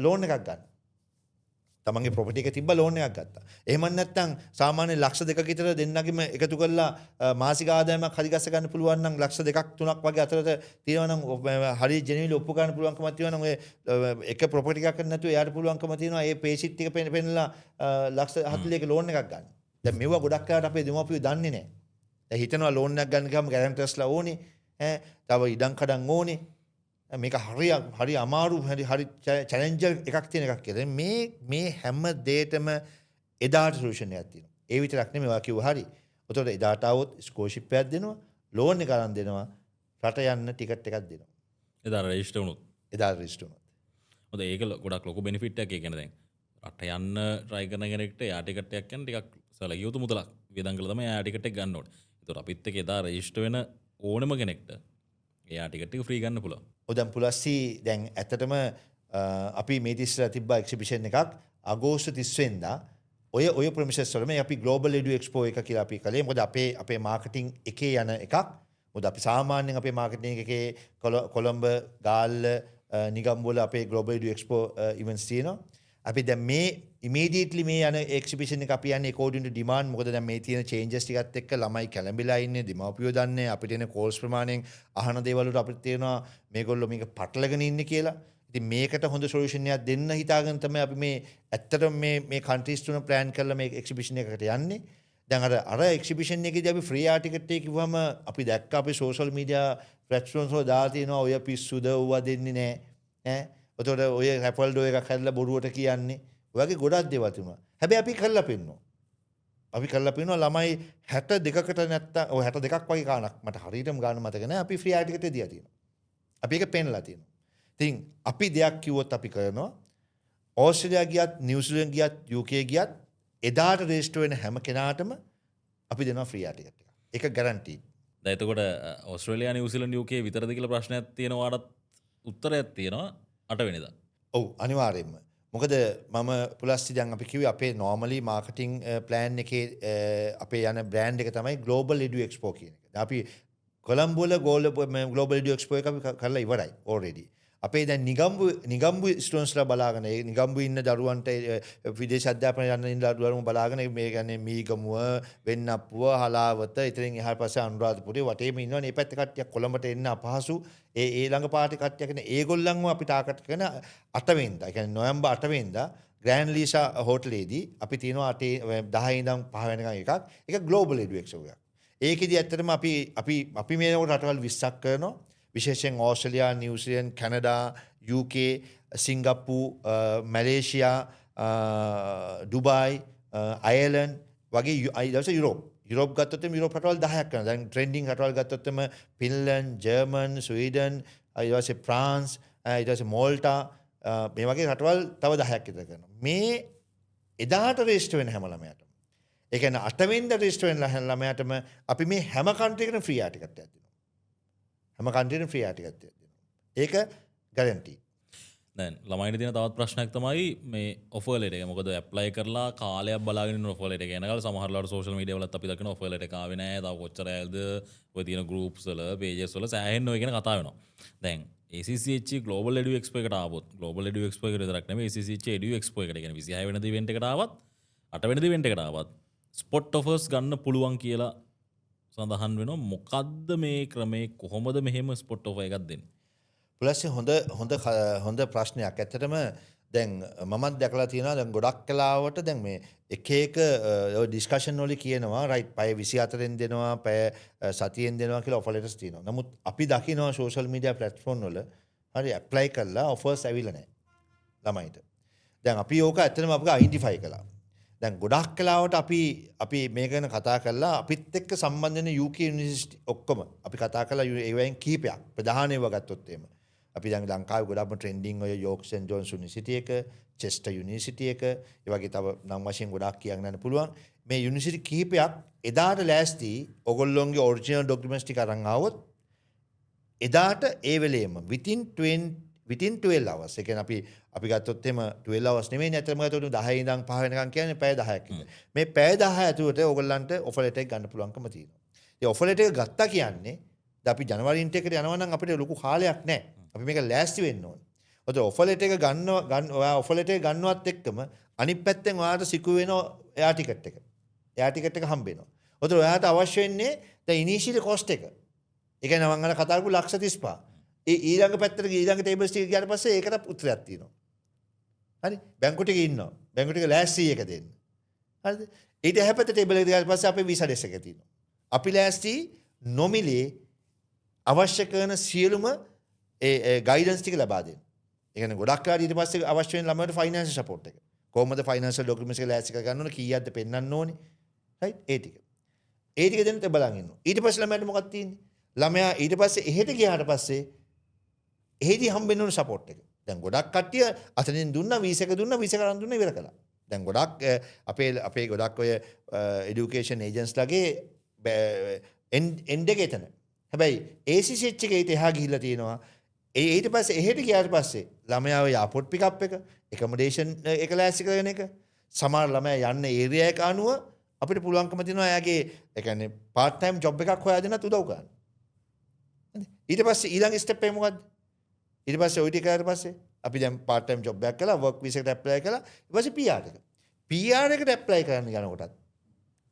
ලෝන් එකක් ගන්න. තමන්ගේ ප්‍රොපර්ටි එක තිබ්බ ලෝන් එකක් ගත්තා. එහෙම නැත්නම් සාමාන්‍ය ලක්ෂ 2ක විතර දෙන්නගෙම එකතු කරලා මාසික ආදායමක් හරි ගස්ස ගන්න පුළුවන් නම්, ලක්ෂ 2ක් 3ක් වගේ අතරත තියෙනවා නම්, හරි ජෙනුයින්ලි ඔප්පු කරන්න පුළුවන්කමක් තියෙනවා නම්, ඔය එක ප්‍රොපර්ටි එකක් කරන්න නැතුව එයාට පුළුවන්කම තියෙනවා ඒ පේ ෂීට් ටික පෙන්නලා ලක්ෂ 40ක ලෝන් එකක් ගන්න. දැන් මෙවුවා ගොඩක් වෙලාවට අපේ දෙමාපියෝ දන්නේ නැහැ. දැන් හිතනවා ලෝන් එකක් ගන්න ගියාම ගැරන්ටර්ස්ලා ඕනේ, ඈ තව ඉඩම් කඩම් ඕනේ. මේක හරි හරි අමාරු, හරි හරි චැලෙන්ජ් එකක් තියෙන එකක් කියලා. මේ මේ හැම දෙයකටම එදාට සොලියුෂන් එකක් තියෙනවා. ඒ විතරක් නෙමෙයි, ඔයා කිව්වා හරි. ඔතකොට එදාට ආවොත් ස්කෝලර්ෂිප් එකක් දෙනවා, ලෝන් එක අරන් දෙනවා, රට යන්න ටිකට් එකක් දෙනවා. එදා රෙජිස්ටර් වුණොත්. එදා රෙජිස්ටර් වුණොත්. මොකද ඒක ගොඩක් ලොකු බෙනිෆිට් එකක්. ඒ කියන්නේ දැන් රට යන්න try කරන කෙනෙක්ට එයාර් ටිකට් එකක් යන ටිකක් සැලකිය යුතු මුදලක් වියදම් කරලා තමයි එයාර් ටිකට් එක ගන්න ඕනේ. ඒතකොට අපිත් එක්ක එදා රෙජිස්ටර් වෙන ඕනම කෙනෙක්ට එයාර් ටිකට් එක ෆ්‍රී ගන්න පුළුවන්. ඔව්, දැන් පුලස්සි, දැන් ඇත්තටම අපි මේ තිස්සලා තිබ්බ එක්සිබිෂන් එකක් අගෝස්තු 30 වෙනිදා ඔය ඔය ප්‍රමිසස් වල. මේ අපි ග්ලෝබල් එඩු එක්ස්පෝ එක කියලා අපි කළේ. මොකද අපේ අපේ මාකටිං එකේ යන එකක්. මොකද අපි සාමාන්‍යයෙන් අපේ මාකටිං එකේ කොළඹ, ගාල්ල, නිගම්බු වල අපේ ග්ලෝබල් එඩු එක්ස්පෝ ඉවෙන්ට්ස් තියෙනවා. අපි දැන් මේ ඉමීඩියට්ලි මේ යන එක්සිබිෂන් එක අපි යන්නේ according to demand. මොකද දැන් මේ තියෙන චේන්ජස් ටිකත් එක්ක ළමයි කැළඹිලා ඉන්නේ, දෙමව්පියෝ දන්නේ, අපිට එන කෝල්ස් ප්‍රමාණයෙන් අහන දේවල් වලට අපිට තේරෙනවා මේගොල්ලෝ මේක පටලගෙන ඉන්නේ කියලා. ඉතින් මේකට හොඳ සොලියුෂන් එකක් දෙන්න හිතාගෙන තමයි අපි මේ ඇත්තටම මේ මේ කන්ට්‍රීස් තුන ප්ලෑන් කරලා මේ එක්සිබිෂන් එකකට යන්නේ. දැන් අර අර එක්සිබිෂන් එකේදී අපි ෆ්‍රී එයාර් ටිකට් එක කිව්වම අපි දැක්ක අපි සෝෂල් මීඩියා ප්ලැට්ෆෝම්ස් වල දාලා තියෙනවා ඔය පිස්සුද, ඌවා දෙන්නේ නෑ ඈ, එතකොට ඔය රැෆල් ඩ්‍රෝ එකක් හැදලා බොරුවට කියන්නේ. ඔය වගේ ගොඩක් දේවල් තිබුණා. හැබැයි අපි කරලා පෙන්නුවා. අපි කරලා පෙන්නුවා ළමයි 62කට නැත්තම් ඔය 62ක් වගේ ගාණක්, මට හරියටම ගාණ මතක නෑ, අපි ෆ්‍රී එයාර් ටිකට් දීලා තියෙනවා. අපි ඒක පෙන්ලා තියෙනවා. ඉතින් අපි දෙයක් කිව්වොත් අපි කරනවා. ඕස්ට්‍රේලියා ගියත්, නිව්සීලන්ත ගියත්, UK ගියත් එදාට රෙජිස්ටර් වෙන හැම කෙනාටම අපි දෙනවා ෆ්‍රී එයාර් ටිකට් එක. ඒක ගැරන්ටි. දැන් එතකොට ඕස්ට්‍රේලියා, නිව්සීලන්ත, UK විතරද කියලා ප්‍රශ්නයක් තියෙනවා. ඔයාටත් උත්තරයක් තියෙනවා 8 වෙනිදා. ඔව්, අනිවාර්යයෙන්ම. මොකද මම පුලස්ති දැන් අපි කිව්වේ අපේ නෝමලි මාකටිං ප්ලෑන් එකේ අපේ යන බ්‍රෑන්ඩ් එක තමයි ග්ලෝබල් එඩු එක්ස්පෝ කියන එක. දැන් අපි කොළඹ වල ග්ලෝබල් එඩු එක්ස්පෝ එක අපි කරලා ඉවරයි ඕල්රෙඩි. අපේ දැන් නිගම්බු ස්ටුඩන්ට්ස්ලා බලාගෙන, ඒ නිගම්බු ඉන්න දරුවන්ට, විදේශ අධ්‍යාපනය යන්න ඉන්න දරුවන් බලාගෙන, මේ කියන්නේ මීගමුව, වෙන්නප්පුව, හලාවත, ඉතින් එහා පස්සේ අනුරාධපුරේ වටේම ඉන්නවනේ මේ පැත්තේ කට්ටියක්. කොළඹට එන්න අපහසු ඒ ඒ ළඟ පාටි කට්ටියක් නේ. ඒගොල්ලන්ව අපි ටාගට් කරන 8 වෙනිදා, ඒ කියන්නේ නොවැම්බර් 8 වෙනිදා ග්‍රෑන්ඩ් ලීෂා හෝටලේදී අපි තියෙනවා 8 10 ඉඳන් 5 වෙනකන් එකක්. ඒක ග්ලෝබල් එඩු එක්ස්පෝ එකක්. ඒකෙදි ඇත්තටම අපි අපි අපි මේ වෙනකොට රටවල් 20ක් කරනවා. විශේෂයෙන් Australia, නිව්සීලන්ත, Canada, UK, සිංගප්පූ, Malaysia, Dubai, Ireland වගේ ඊට පස්සේ යුරෝප්. යුරෝප් ගත්තොත් එimhe යුරෝප් රටවල් 10ක් කරනවා. දැන් ට්‍රෙන්ඩින් රටවල් ගත්තොත් එimhe ෆින්ලන්ඩ්, ජර්මන්, ස්වීඩන්, ඊට පස්සේ ෆ්‍රාන්ස්, ඊට පස්සේ මෝල්ටා, මේ වගේ රටවල් තව 10ක් විතර කරනවා. මේ එදාට රෙජිස්ටර් වෙන හැම ළමයාටම, ඒ කියන්නේ 8 වෙනිදා රෙජිස්ටර් වෙන හැම ළමයාටම අපි මේ හැම කන්ට්‍රි එකකටම ෆ්‍රී එයාර් ටිකට් එකක් දෙනවා. හැම කන්ට්‍රි එකකටම ෆ්‍රී එයාර් ටිකට් එකක් දෙනවා. ඒක ගැරන්ටි. දැන් ළමයින්ට තියෙන තවත් ප්‍රශ්නයක් තමයි මේ ඔෆර් ලෙටර් එක. මොකද ඇප්ලයි කරලා කාලයක් බලාගෙන ඉන්න ඔෆර් ලෙටර් එක එනකල් සමහර වෙලාවට සෝෂල් මීඩියා වලත් අපි දකින ඔෆර් ලෙටර් එක ආවේ නෑ. තව කොච්චර ඇල්ද ඔය තියෙන ගෲප්ස් වල, පේජස් වල සෑහෙන්න ඔය ගැන කතා වෙනවා. දැන් ACCHE Global Edu Expo එකට ආවොත්, Global Edu Expo එකට විතරක් නෙමෙයි, ACCHE Edu Expo එකට, කියන්නේ 26 වෙනිදා ඉවෙන්ට් එකට ආවත්, 8 වෙනිදා ඉවෙන්ට් එකට ආවත් ස්පොට් ඔෆර්ස් ගන්න පුළුවන් කියලා සඳහන් වෙනවා. මොකද්ද මේ ක්‍රමේ? කොහොමද මෙහෙම ස්පොට් ඔෆර් එකක් දෙන්නේ? ප්ලස් හොඳ හොඳ හොඳ ප්‍රශ්නයක්. ඇත්තටම දැන් මමත් දැකලා තියෙනවා, දැන් ගොඩක් වෙලාවට දැන් මේ එක එක ඔය ඩිස්කෂන් වල කියනවා රයිට් පැය 24න් දෙනවා, පැය සතියෙන් දෙනවා කියලා ඔෆර් ලෙටර්ස් තියෙනවා. නමුත් අපි දකිනවා සෝෂල් මීඩියා ප්ලැට්ෆෝම් වල හරි ඇප්ලයි කරලා ඔෆර්ස් ඇවිල්ලා නැහැ ළමයිට. දැන් අපි ඕක ඇත්තටම අපි අයිඩෙන්ටිෆයි කළා. දැන් ගොඩක් වෙලාවට අපි අපි මේක ගැන කතා කරලා අපිත් එක්ක සම්බන්ධ වෙන UK university ඔක්කොම අපි කතා කරලා, ඒවයින් කීපයක් ප්‍රධාන ඒවා ගත්තොත් එහෙම අපි දැන් ලංකාවේ ගොඩක්ම ට්‍රෙන්ඩින් ඔය යෝක් සෙන්ට් ජෝන්ස් යුනිවර්සිටි එක, චෙස්ටර් යුනිවර්සිටි එක, ඒ වගේ තව නම් වශයෙන් ගොඩාක් කියන්න යන්න පුළුවන්. මේ යුනිවර්සිටි කිහිපයක් එදාට ලෑස්ති ඔයගොල්ලොන්ගේ ඔරිජිනල් ඩොකියුමන්ට්ස් ටික අරන් ආවොත් එදාට ඒ වෙලේම within 12 hours, ඒ කියන්නේ අපි අපි ගත්තොත් එහෙම 12 hours නෙමෙයි නේ, ඇත්තටම ගත්තොත් 10 ඉඳන් 5 වෙනකන් කියන්නේ පැය 10ක් විතර. මේ පැය 10 ඇතුළත ඔයගොල්ලන්ට ඔෆර් ලෙටර් එක ගන්න පුළුවන්කම තියෙනවා. ඉතින් ඔෆර් ලෙටර් එක ගත්තා කියන්නේ දැන් අපි ජනවාරි ඉන්ටේක් එකට යනවා නම් අපිට ලොකු කාලයක් නැහැ. අපි මේක ලෑස්ති වෙන්න ඕනේ. ඔතන ඔෆර් ලෙටර් එක ගන්නව ගන්න ඔයා ඔෆර් ලෙටර් එක ගන්නවත් එක්කම අනිත් පැත්තෙන් ඔයාට සිකු වෙන එයාර් ටිකට් එක. එයාර් ටිකට් එක හම්බ වෙනවා. ඔතන ඔයාට අවශ්‍ය වෙන්නේ දැන් ඉනිෂියල් කොස්ට් එක. ඒ කියන්නේ මං අර කතා කරපු ලක්ෂ 35. ඒ ඊළඟ පැත්තට ඊළඟ ටේබල්ස් ටික ගියාට පස්සේ ඒකට උත්තරයක් තියෙනවා. හරි? බැංකු ටික ඉන්නවා. බැංකු ටික ලෑස්ති එක දෙන්න. හරිද? ඊට එහා පැත්තේ ටේබල් එකට ගියාට පස්සේ අපේ වීසා ඩෙස්ක් එක තියෙනවා. අපි ලෑස්ති නොමිලේ අවශ්‍ය කරන සියලුම ඒ ඒ ගයිඩන්ස් ටික ලබා දෙන්න. ඒ කියන්නේ ගොඩක් වෙලාවට ඊට පස්සේ අවශ්‍ය වෙන ළමයට ෆයිනෑන්ෂල් සපෝට් එක. කොහොමද ෆයිනෑන්ෂල් ඩොකියුමන්ට්ස් එක ලෑස්ති කරගන්න ඕනේ, කීයක්ද පෙන්වන්න ඕනේ. රයිට්? ඒ ටික. ඒ ටික දෙන්න බලන් ඉන්නවා. ඊට පස්සේ ළමයාට මොකක්ද තියෙන්නේ? ළමයා ඊට පස්සේ එහෙට ගියාට පස්සේ එහෙදි හම්බෙන්න ඕන සපෝට් එක. දැන් ගොඩක් කට්ටිය අතනින් දුන්නා, වීසා එක දුන්නා, වීසා එක අරන් දුන්නා, ඉවර කළා. දැන් ගොඩක් අපේ අපේ ගොඩක් ඔය එඩියුකේෂන් ඒජන්ට්ස්ලාගේ එන්ඩ් එක එතන. හැබැයි ACCH එකේ ඊට එහා ගිහිල්ලා තියෙනවා. ඒ ඊට පස්සේ එහෙට ගියාට පස්සේ ළමයාව එයාපෝට් පිකප් එක, ඇකොමඩේෂන් එක ලෑස්ති කරගෙන එක, සමහර ළමයා යන්න ඒරියා එක අනුව අපිට පුළුවන්කම තියෙනවා එයාගේ ඒ කියන්නේ පාර්ට් ටයිම් ජොබ් එකක් හොයා දෙන්නත් උදව් කරන්න. හරි. ඊට පස්සේ ඊළඟ ස්ටෙප් එක මොකද්ද? ඊට පස්සේ ඔය ටික කරාට පස්සේ අපි දැන් පාර්ට් ටයිම් ජොබ් එකක් කළා, වර්ක් වීසා එකට ඇප්ලයි කළා. ඊට පස්සේ PR එක. PR එකට ඇප්ලයි කරන්න යනකොටත්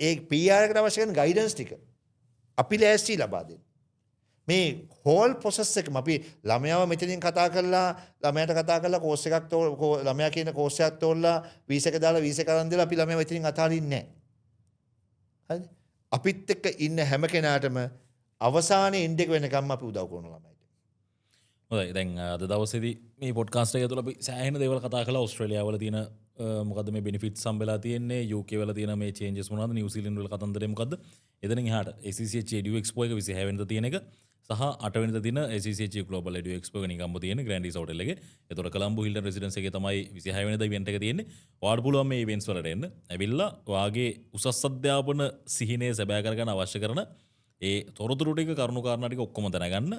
ඒ PR එකට අවශ්‍ය කරන ගයිඩන්ස් ටික අපි ලෑස්ති ලබා දෙන්න. මේ හෝල් ප්‍රොසෙස් එකම අපි ළමයාව මෙතනින් කතා කරලා, ළමයාට කතා කරලා කෝස් එකක් තෝ ළමයා කියන කෝස් එකක් තෝරලා, වීසා එක දාලා, වීසා එක අරන් දීලා අපි ළමයාව එතනින් අතාරින්නේ නැහැ. හරිද? අපිත් එක්ක ඉන්න හැම කෙනාටම අවසානයේ එන්ඩ් එක වෙනකම්ම අපි උදව් කරන ළමයිට. හොඳයි, දැන් අද දවසේදී මේ පොඩ්කාස්ට් එක ඇතුළත අපි සෑහෙන දේවල් කතා කළා. ඕස්ට්‍රේලියාව වල තියෙන මොකද්ද මේ බෙනිෆිට්ස් හම්බෙලා තියෙන්නේ, UK වල තියෙන මේ චේන්ජස් මොනවද, නිව්සීලන්ත වල කතන්දරේ මොකද්ද, එතනින් එහාට ACCH Edu Expo එක 26 වෙනිදා තියෙන එක සහ 8 වෙනිදා දින ACCH Global Edu Expo එක නිගම්බෝ තියෙන Grand East Hotel එකේ. එතකොට කොළඹ Hilton Residence එකේ තමයි 26 වෙනිදා ඉවෙන්ට් එක තියෙන්නේ. ඔයාලට පුළුවන් මේ ඉවෙන්ට්ස් වලට එන්න. ඇවිල්ලා ඔයාගේ උසස් අධ්‍යාපන සිහිනය සැබෑ කරගන්න අවශ්‍ය කරන ඒ තොරතුරු ටික, කරුණු කාරණා ටික ඔක්කොම දැනගන්න.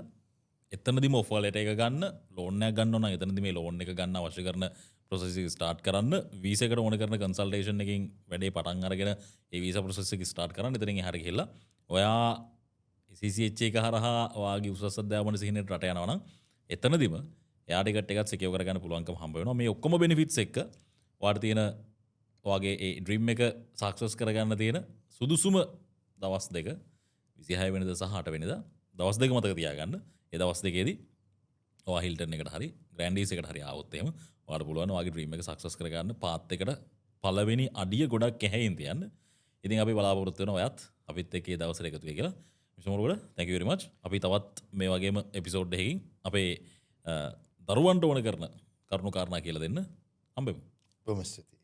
එතනදිම ඔෆර් ලෙටර් එක ගන්න, ලෝන් එකක් ගන්න ඕන නම් එතනදි මේ ලෝන් එක ගන්න අවශ්‍ය කරන ප්‍රොසෙස් එක ස්ටාර්ට් කරන්න, වීසා එකට ඕන කරන කන්සල්ටේෂන් එකකින් වැඩේ පටන් අරගෙන ඒ වීසා ප්‍රොසෙස් එක ස්ටාර්ට් කරන්න. එතනින් එහාට ගිහිල්ලා ඔයා CCH එක හරහා ඔයාගේ උසස් අධ්‍යාපන සිහිනයට රට යනවා නම් එතනදිම එයාර් ටිකට් එකත් සිකියර් කරගන්න පුළුවන්කම හම්බ වෙනවා. මේ ඔක්කොම බෙනිෆිට්ස් එක්ක ඔයාට තියෙන ඔයාගේ ඒ ඩ්‍රීම් එක සක්සස් කරගන්න තියෙන සුදුසුම දවස් දෙක 26 වෙනිදා සහ 8 වෙනිදා. දවස් දෙක මතක තියාගන්න. ඒ දවස් දෙකේදී ඔයා හිල්ටන් එකට හරි ග්‍රෑන්ඩ් ඊස් එකට හරි ආවොත් එහෙම ඔයාට පුළුවන් ඔයාගේ ඩ්‍රීම් එක සක්සස් කරගන්න පාත් එකට පළවෙනි අඩිය ගොඩක් ඇහැයින් තියන්න. ඉතින් අපි බලාපොරොත්තු වෙනවා ඔයත් අපිත් එක්ක ඒ දවස්වල එකතු වෙයි කියලා. Mr. Moragoda, thank you very much. අපි තවත් මේ වගේම එපිසෝඩ් එකකින් අපේ දරුවන්ට ඕන කරන කරුණු කාරණා කියලා දෙන්න හම්බෙමු. බොහොම ස්තුතියි.